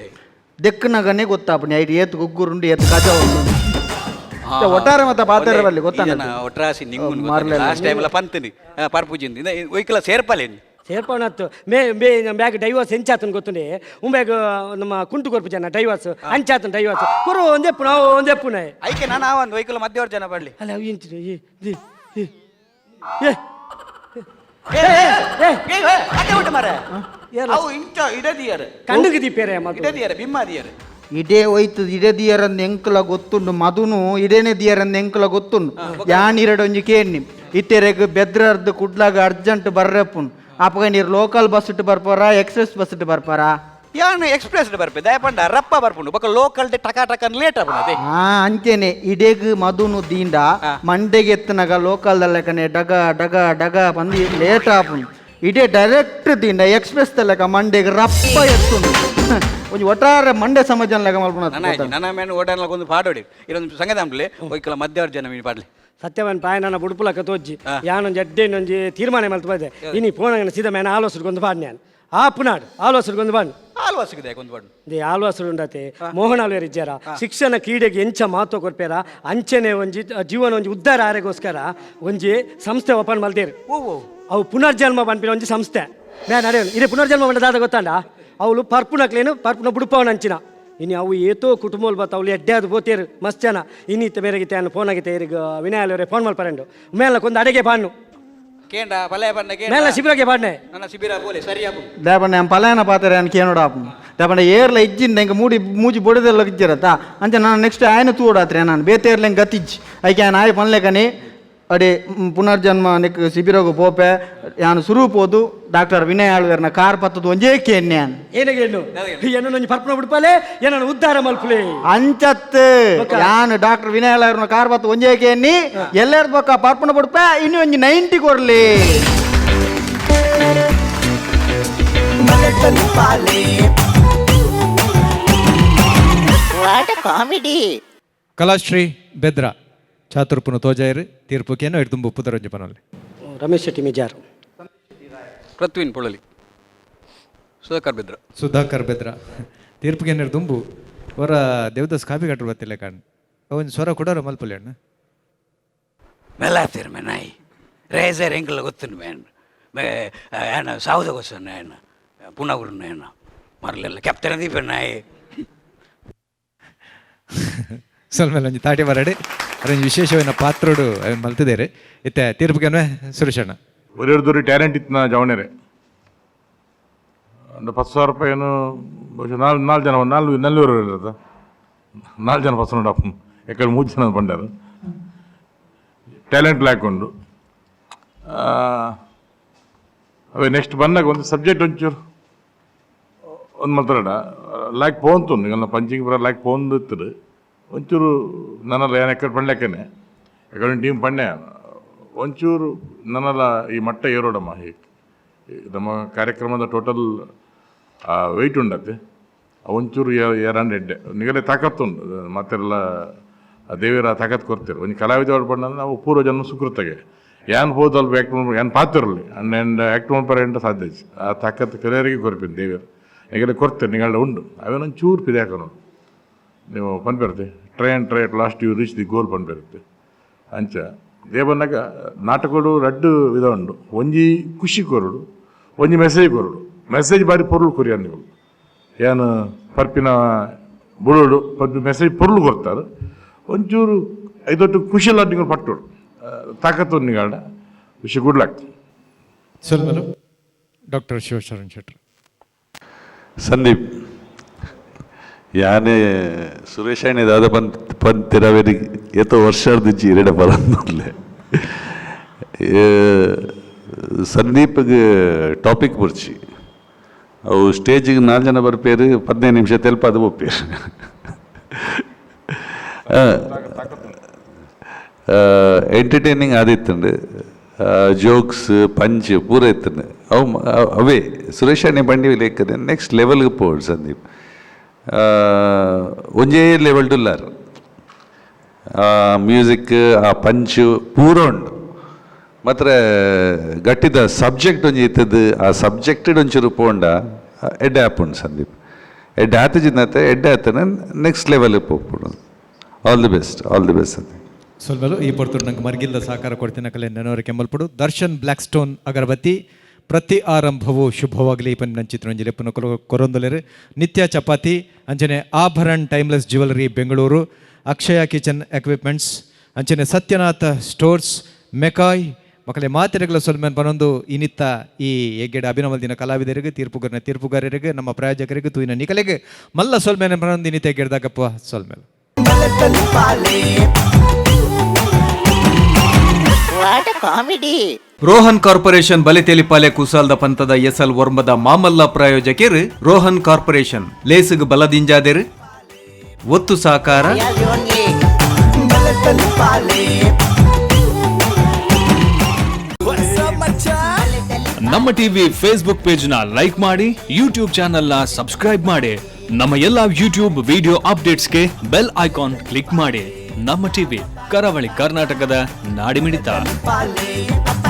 [SPEAKER 7] ದೆಕ್ಕನಗನೇ ಗೊತ್ತಾಪುನಿ ಐಟ್ ಏತ್ ಗುಗ್ಗುರುಂಡು, ಏತ್ ಕಜ ಉಂಡು. ಒಟ್ಟಾರೆ ಮತ್ತೆ ಪಾತೆರ ಬಲ್ಲಿ ಗೊತ್ತಾನ.
[SPEAKER 6] ಒಟ್ರಾಸಿ ನಿಂಗುನ್
[SPEAKER 7] ಮಾರ್ಲೆ.
[SPEAKER 6] ಲಾಸ್ಟ್ ಟೈಮ್ ಎಲ್ಲ ಪಂತನಿ ಪರ್ಪುಜಿಂದ ಒಯ್ಕಲ ಸೇರ್ಪಲೆ.
[SPEAKER 9] ಸೇರ್ಪವನತ್ತು ಮೇ ಮೇ ಬ್ಯಾಗ್ ಡೈವರ್ಸ್ ಎಂಚಾತನ್ ಗೊತ್ತುಂಡೆ. ಉಂಬ್ಯಾಗ ನಮ್ಮ ಕುಂಟು ಕೊರ್ಪು ಜನ ಡೈವರ್ಸ್ ಅಂಚಾತನ್. ಡೈವರ್ಸ್ ಕೊರು ಒಂದೆಪ್ಪು, ನಾವು ಒಂದೆಪ್ಪುನೆ.
[SPEAKER 6] ಐಕೆ ನಾನು ಆ ಒಂದು ಒಯ್ಕಲ ಮಧ್ಯವರ್ ಜನ ಬರಲಿ.
[SPEAKER 9] ಅಲ್ಲ, ಅವು ಎಂಚ? ಈ the ಈ ಏ ಏ
[SPEAKER 6] ಅದೇ ಉಂಟು ಮಾರ್ರೆ. ಅವು ಇಂಚ ಇಡದಿಯರು.
[SPEAKER 9] ಕಣ್ಣುಗೆ ದೀಪೇರೆ ಮತ್ತು
[SPEAKER 6] ಇಡದಿಯರು, ಬಿಮ್ಮಾದಿಯರು.
[SPEAKER 7] ಇಡೇ ಹೋಯ್ತು ಇಡೇ ದಿಯರಂದು ಎಂಕುಲ ಗೊತ್ತುಂಡು. ಮಧುನು ಇಡೇನೆ ದಿಯರಂದು ಎಂಕುಲ ಗೊತ್ತುಂಡು. ಯಾನ್ ಇರಡೊಂಜಿ ಕೇಣ್ಣಿ, ಇತ್ತೆರೆಗ್ ಬೆದ್ರರ್ದು ಕುಡ್ಲಾಗ ಅರ್ಜೆಂಟ್ ಬರ್ರೆಪ್ಪುಂಡು. ಅಪಗ ನೀರು ಲೋಕಲ್ ಬಸ್ ಇಟ್ಟು ಬರ್ಪಾರ, ಎಕ್ಸ್ಪ್ರೆಸ್ ಬಸ್ ಇಟ್ಟು ಬರ್ಪಾರ?
[SPEAKER 6] ಯಾನ್ ಎಕ್ಸ್ಪ್ರೆಸ್ ಬರ್ಪೆ, ದಯಪಂಡ ರಪ್ಪ ಬರ್ಪುಂಡು. ಬೊಕ ಲೋಕಲ್ ಟಕ ಟಕ ಲೇಟ್ ಆಪುಂಡು ಅದೇ.
[SPEAKER 7] ಆ ಅಂಚೆನೆ ಇಡೇಗ್ ಮಧುನು ದೀಂಡ ಮಂಡೆಗೆ ಎತ್ತನಾಗ ಲೋಕಲ್ ಲೆಕ್ಕನೆ ಡಗ ಡಗ ಡಗ ಬಂದು ಲೇಟ್ ಆಪುಂಡು. ಇಡೇ ಡೈರೆಕ್ಟ್ ದೀಂಡ ಎಕ್ಸ್ಪ್ರೆಸ್ ಲೆಕ್ಕ ಮಂಡೆಗೆ ರಪ್ಪ ಎತ್ತುಂಡು. ಒಂಜಿ ಒಟ್ಟಾರೆ ಮಂಡೆ ಸಮಾಜ ಲೆಕ್ಕ ಮಲ್ಪುನ.
[SPEAKER 6] ನನ್ನ ನನ್ನ ಮೇನ್ ಓಡಾಡ್ಲಕ್ಕೆ ಒಂದು ಪಾಡೋಡಿ ಇದೊಂದು ಸಂಗದಾಂಬ್ಲೆ ಒಯ್ಕಲ ಮಧ್ಯವರ್ ಜನ ಮೀನು ಪಾಡ್ಲಿ.
[SPEAKER 9] ಸತ್ಯವನ್ ಪಾಯ ನನ್ನ ಬುಡುಪುಲಕ್ಕ ತೋಜ್ಜಿ. ಯಾನೊಂಜಿ ಅಡ್ಡೇನೊಂಜಿ ತೀರ್ಮಾನ ಮಲ್ತು ಬೈದೆ. ಇನಿ ಫೋನ್ ಸೀದಾ ಮೇನ ಆಲೋಸರ್ಗೊಂದು ಪಾಡ್ನೆ. ನಾನು ಆ ಪುನಾಡ್ ಆಲೋಸರ್ಗೊಂದು ಪಾಡ್ನೆ.
[SPEAKER 6] ಆಲ್ವಾಸಿಗಿದೆ ಒಂದು ಪಾಡು.
[SPEAKER 9] They ಆಲ್ವಾಸರು ಉಂಡತೆ ಮೋಹನ್ ಆಲ್ವೇರ್ ಇಜ್ಜಾರ? ಶಿಕ್ಷಣ ಕ್ರೀಡೆಗೆ ಎಂಚ ಮಹತ್ವ ಕೊರ್ಪೇರ ಅಂಚನೆ ಒಂಜಿ ಜೀವನ ಒಂಜಿ ಉದ್ಧಾರ ಆರೆಗೋಸ್ಕರ ಒಂಜಿ ಸಂಸ್ಥೆ ಓಪನ್ ಮಲ್ತೇರು. ಅವು ಪುನರ್ಜನ್ಮ ಪನ್ಪಿನ ಒಂಜಿ ಸಂಸ್ಥೆ. ಮ್ಯಾ ನಡೆಯೋನು ಇದೇ ಪುನರ್ಜನ್ಮ ಪಂಡ ದಾದ ಗೊತ್ತಾಂಡ? ಅವಳು ಪರ್ಪುನಕ್ಲೇನು ಪರ್ಪುನ ಬುಡುಪವನ ಅಂಚಿನ. ಇನ್ನು ಅವು ಏತೋ ಕುಟುಂಬಲ್ ಬತ್ತ ಅವಳು ಎಡ್ಡೆ ಅದು ಬೋತೇರು ಮಸ್ತ್ ಜನ. ಇನ್ನಿತ್ತ ಬೇರೆಗಿತ್ತೆ ಅನ್ನ ಫೋನ್ ಆಗಿತ್ತೆ. ಇರಿಗೆ ವಿನಯ ಫೋನ್ ಮಲ್ಪರಂಡು ಮೇಲ ಕೊಂದು ಅಡಿಗೆ ಪಾಣ್ಣು.
[SPEAKER 6] ಕೇಂಡ ಪಲ್ಯ ಬಣ್ಣ.
[SPEAKER 9] ಮೇಲ ಶಿಬಿರಗೆ ಪಾಡ್ನೆ.
[SPEAKER 6] ನನ್ನ ಶಿಬಿರ ಬೋಲೆ ಸರಿ ಆಪುಂಡು.
[SPEAKER 7] ದೇಪಂಡ ನಾನು ಪಲಾಯನ ಪಾತ್ರ ನಾನು ಕೇನೋಡ ಆಪುಂಡು. ದೇಪಂಡ ಏರ್ಲ ಇಜ್ಜಿಂದ ಹಿಂಗೆ ಮೂಡಿ ಮೂಜಿ ಬೊಡೆದೆಲ್ಲ ಇಜ್ಜಿರತ್ತ ಅಂಚ ನಾನು ನೆಕ್ಸ್ಟ್ ಆಯನ ತೂಡಾತ್ರೆ. ನಾನು ಬೇತೇರ್ಲ ಹಿಂಗೆ ಗತಿಜ್ಜಿ ಐಕೆ ಆಯನ ಆಯ್ ಪನ್ಲೆಕನೆ ಅಡೆ ಪುನರ್ಜನ್ಮ ನೆಕ್ ಶಿಬಿರಗು ಪೋಪೆ. ಯಾನು ಸುರು ಪೋದು ಡಾಕ್ಟರ್ ವಿನಯ್ ಆಳ್ವೇರ್ನ ಕಾರ್ ಪತ್ತದ ಒಂಜೇ ಕೇನ್ಯಾನ್.
[SPEAKER 9] ಏನಿಗೆ ಏನು ಏನೋ ಒಂಜಿ ಪರ್ಪುನ ಬಿಡ್ಪಾಲೆ, ಏನೋ ಉದ್ಧಾರ ಮಲ್ಪುಲೆ.
[SPEAKER 7] ಅಂಚತ್ ಯಾನು ಡಾಕ್ಟರ್ ವಿನಯ್ ಆಳ್ವೇರ್ನ ಕಾರ್ ಪತ್ತು ಒಂಜೇ ಕೇನ್ನಿ ಎಲ್ಲೆರ್ದ ಬೊಕ್ಕ ಪರ್ಪುನ ಬಿಡ್ಪ ಇನ್ನು ಒಂಜಿ 90 ಕೊರ್ಲಿ.
[SPEAKER 10] What comedy!
[SPEAKER 5] Kalashree Bedra ಚಾತುರ್ಪುನ ತೋಜಾಯರು ತೀರ್ಪುಕೇನೋ ಇಡ್ದುಂಬು ಪುದರಂಜಿ ಪನಲ್ಲಿ.
[SPEAKER 9] Ramesh Shetty Mijar.
[SPEAKER 6] ಪೃಥ್ವಿನ್ Polali. Sudhakar Bedra.
[SPEAKER 5] Sudhakar Bedra ತೀರ್ಪುಗೇನರ್ ದುಂಬು ಹೊರ ದೇವದಾಸ್ ಕಾಪಿ ಕಟ್ಟರು ಬತ್ತಿಲ್ಲ ಕಾಣ್ ಒಂದು ಸ್ವರ ಕೊಡೋರ ಮಲ್ಪಲ್ಲಿ ಅಣ್ಣ.
[SPEAKER 3] ಮೆಲ್ಲಾತಿರ್ ಮೇ ನಾಯಿ ರೇಸರ್ ಎಂಕಲ ಗೊತ್ತುಂಡು ಮೇನ್ ಮೇ ಏನ ಸಾವುದ ಗೊತ್ತುಂಡು ಏನ ಪುನಗುರು ಏನ ಮರಲೆಲ್ಲ ಕೆಪ್ತನ ದೀಪ ನಾಯಿ.
[SPEAKER 5] ಸ್ವಲ್ಪ ಒಂಜಿ ತಾಟಿ ಬರಡಿ. ಅದೊಂಜಿ ವಿಶೇಷವಾದ ಪಾತ್ರೋಡು ಅವೆನ್ ಮಲ್ತಿದ್ದೇರೆ. ಇತ್ತೆ ತೀರ್ಪುಗೇನ್ವೆ ಸುರೇಶಣ್ಣ.
[SPEAKER 11] ಒರೆಯರ್ದೊರಿ ಟ್ಯಾಲೆಂಟ್ ಇತ್ತಿನ ಜವಣೆರೆ ಒಂದು 10,000 ರೂಪಾಯಿ ಏನು ಬಹುಶಃ ನಾಲ್ ನಾಲ್ಕು ಜನ ನಾಲ್ ನಲ್ಲೂರು ಇರೋದು ನಾಲ್ಕು ಜನ ಫಸ್ಟ್ ನೋಡಪ್ಪ ಯಾಕಂದ್ರೆ ಮೂರು ಜನ ಬಂಡಾರು ಟ್ಯಾಲೆಂಟ್ ಲ್ಯಾಕ್ ಉಂಡು. ಅವೇ ನೆಕ್ಸ್ಟ್ ಬಂದಾಗ ಒಂದು ಸಬ್ಜೆಕ್ಟ್ ಒಂಚೂರು ಒಂದು ಮಾತಾಡ ಲ್ಯಾಕ್ ಪೋಂತು ಈಗ ಪಂಚಿಂಗ್ ಬರ ಲ್ಯಾಕ್ ಪೋಂದು ಇತ್ತು ಒಂಚೂರು ನನ್ನೆಲ್ಲ ಏನು ಎಕ್ಕಡೆ ಪಣ್ಲೆಕ್ಕನೆ ಎಕಡೆ ಟೀಮ್ ಪಣ್ಣೆ ಒಂಚೂರು ನನ್ನೆಲ್ಲ ಈ ಮಟ್ಟ ಏರೋಡಮ್ಮ. ಈ ನಮ್ಮ ಕಾರ್ಯಕ್ರಮದ ಟೋಟಲ್ ವೆಯ್ಟ್ ಉಂಡತ್ತೆ ಒಂಚೂರು ಏರಾಂಡ್ ಎಡ್ಡೆ ನಿಗಲೆ ತಾಕತ್ತುಂಡು ಮತ್ತೆಲ್ಲ ದೇವರ ತಾಕತ್ತು ಕೊಡ್ತೀರು. ಒಂಜಿ ಕಲಾವಿದ ಪಂಡ ನಾವು ಪೂರ್ವ ಜನ್ಮ ಸುಕೃತಗೆ ಯಾನ್ ಹೋದಲ್ಪ ಆ್ಯಕ್ಟ್ ಮಾಡ್ಬೇಕು ಯಾನ್ ಪಾತಿರಲಿ and and act ಮಾಡ್ಪಾರೆ ಅಂತ ಸಾಧ್ಯ ಇಜ್ಜಿ. ಆ ತಾಕತ್ತು ಕರೆಯರಿಗೆ ಕೊರ್ಪಿನ ದೇವರು ನಿಗಲೆ ಕೊಡ್ತೀರಿ ನಿಗಲ ಉಂಡು ಅವೇನೊಂದು ಚೂರು ಪಿದೆ ನೋಡು ನೀವು ಪನ್ಪಿರುತ್ತೆ try and try at last you reach the goal ಪನ್ಪಿರುತ್ತೆ. ಅಂಚ ದೇವನಾಗ ನಾಟಕಡು ರಡ್ಡು ವಿಧ ಉಂಡು, ಒಂಜಿ ಖುಷಿ ಕೊರಡು, ಒಂಜಿ ಮೆಸೇಜ್ ಕೊರಡು. ಮೆಸೇಜ್ ಬಾರಿ ಪೊರುಳು ಕೊರಿಯ ನೀವು ಏನು ಪರ್ಪಿನ ಬುಳುಡು ಪರ್ಪಿ ಮೆಸೇಜ್ ಪೊರುಳು ಕೊರ್ತಾರೆ. ಒಂಚೂರು ಐದೊಟ್ಟು ಖುಷಿ ನೀವು ಪಟ್ಟೋಡು ತಾಕತ್ತು ನಿಗಾಡ wish good luck.
[SPEAKER 5] ಸೊಲ್ಮೆಲು doctor Shivasharan Shettar.
[SPEAKER 12] Sandeep ಯಾನೆ ಸುರೇಶ್ ದಾದ ಪಂತ್ ಪಂತಿರವೇರಿ ಏತೋ ವರ್ಷರ್ದಿಜ್ಜಿ ಇರಡೆ ಬರಂದಲ್ಲೇ ಸಂದೀಪ್ಗೆ ಟಾಪಿಕ್ ಬರ್ಚಿ ಅವು ಸ್ಟೇಜಿಗೆ ನಾಲ್ಕು ಜನ ಬರ್ಪೇರು 15 ನಿಮಿಷ ತೆಲ್ಪ ಅದು ಒಪ್ಪೇರು. ಎಂಟರ್ಟೈನಿಂಗ್ ಆದಿತ್ತುಂಡು. ಜೋಕ್ಸ್ ಪಂಚ್ ಪೂರ ಇತ್ತನೆ. ಅವು ಅವೇ ಸುರೇಶ್ ಅಣ್ಣೆ ಬಂಡಿ ಲೇಖನೆ ನೆಕ್ಸ್ಟ್ ಲೆವೆಲ್ಗೆ ಪೋಡು ಸಂದೀಪ್. ಒಂಜೇ ಲೆವೆಲ್ ಡುಲ್ಲಾರ್ ಮ್ಯೂಸಿಕ್, ಆ ಪಂಚ್ ಪೂರ ಉಂಡು. ಮಾತ್ರ ಗಟ್ಟಿದ ಸಬ್ಜೆಕ್ಟ್ ಒಂಜಿ ಇತ್ತದು. ಆ ಸಬ್ಜೆಕ್ಟೆಡ್ ಒಂಚೂರು ಪೋಂಡ ಎಡ್ಡೆ ಆಪುಂಡು ಸಂದೀಪ್. ಎಡ್ಡೆ ಆತಜಿನತೆ ಎಡ್ಡೆ ಆತನ ನೆಕ್ಸ್ಟ್ ಲೆವೆಲ್ ಪೋಪುಂಡು. All the best, all the best Sandeep.
[SPEAKER 5] ಸೊಲ್ಮೆಲು. ಈ ಪೊರ್ತುಡು ನಂಗೆ ಮರ್ಗಿಲ್ದ ಸಹಕಾರ ಕೊಡ್ತಿನ ಕಲೆ ನೆನವರ ಕೆಮ್ಮಲ್ಪುಡು ದರ್ಶನ್ ಬ್ಲ್ಯಾಕ್ ಸ್ಟೋನ್ ಅಗರಬತ್ತಿ, ಪ್ರತಿ ಆರಂಭವು ಶುಭವಾಗಲಿ ಪನ್ಪಿನ ಚಿತ್ರ ಲೆಪ್ಪುನ ಕೊರೊಂದುಲೆರ್. ನಿತ್ಯ ಚಪಾತಿ, ಅಂಚನೆ ಆಭರಣ್ ಟೈಮ್ಲೆಸ್ ಜ್ಯುವೆಲರಿ ಬೆಂಗಳೂರು, ಅಕ್ಷಯ ಕಿಚನ್ ಎಕ್ವಿಪ್ಮೆಂಟ್ಸ್, ಅಂಚನೆ ಸತ್ಯನಾಥ ಸ್ಟೋರ್ಸ್ ಮೆಕಾಯ್ ಮಕ್ಕಳೇ ಮಾತೆರೆಗಳ ಸೊಲ್ಮೆನ್ ಪನೊಂದು ಇನಿತ್ತ ಈ ಎಗ್ಗೆಡ ಅಭಿನವ ದಿನ ಕಲಾವಿದರಿಗೆ, ತೀರ್ಪುಗಾರನ ತೀರ್ಪುಗಾರರಿಗೆ, ನಮ್ಮ ಪ್ರಾಯೋಜಕರಿಗೆ, ತೂಯಿನ ನಿಕಲೆಗೆ ಮಲ್ಲ ಸೊಲ್ಮೆನ್ ಪನೊಂದು ಇನ್ನಿತ್ತ ಎಗ್ಗೆಡ್ದಾಗಪ್ಪ. ಸೊಲ್ಮೆಲ್.
[SPEAKER 10] ಕಾಮಿಡಿ.
[SPEAKER 13] ರೋಹನ್ ಕಾರ್ಪೊರೇಷನ್ ಬಲೆತೇಲಿಪಾಲೆ ಕುಸಾಲ್ದ ಪಂತದ ಎಸಲ್ ಒರ್ಂಬದ ಮಾಮಲ್ಲ ಪ್ರಾಯೋಜಕಿರ್ ರೋಹನ್ ಕಾರ್ಪೊರೇಷನ್. ಲೇಸುಗ್ ಬಲದಿಂಜಾದೆರ್ ಒತ್ತು ಸಾಕಾರ.
[SPEAKER 2] ನಮ್ಮ ಟಿವಿ ಫೇಸ್ಬುಕ್ ಪೇಜ್ ನ ಲೈಕ್ ಮಾಡಿ, ಯೂಟ್ಯೂಬ್ ಚಾನೆಲ್ ನ ಸಬ್ಸ್ಕ್ರೈಬ್ ಮಾಡಿ. ನಮ್ಮ ಎಲ್ಲಾ ಯೂಟ್ಯೂಬ್ ವಿಡಿಯೋ ಅಪ್ಡೇಟ್ಸ್ಗೆ ಬೆಲ್ ಐಕಾನ್ ಕ್ಲಿಕ್ ಮಾಡಿ. ನಮ್ಮ ಟಿವಿ, ಕರಾವಳಿ ಕರ್ನಾಟಕದ ನಾಡಿಮಿಡಿತ.
[SPEAKER 1] ಪಾಲೆ.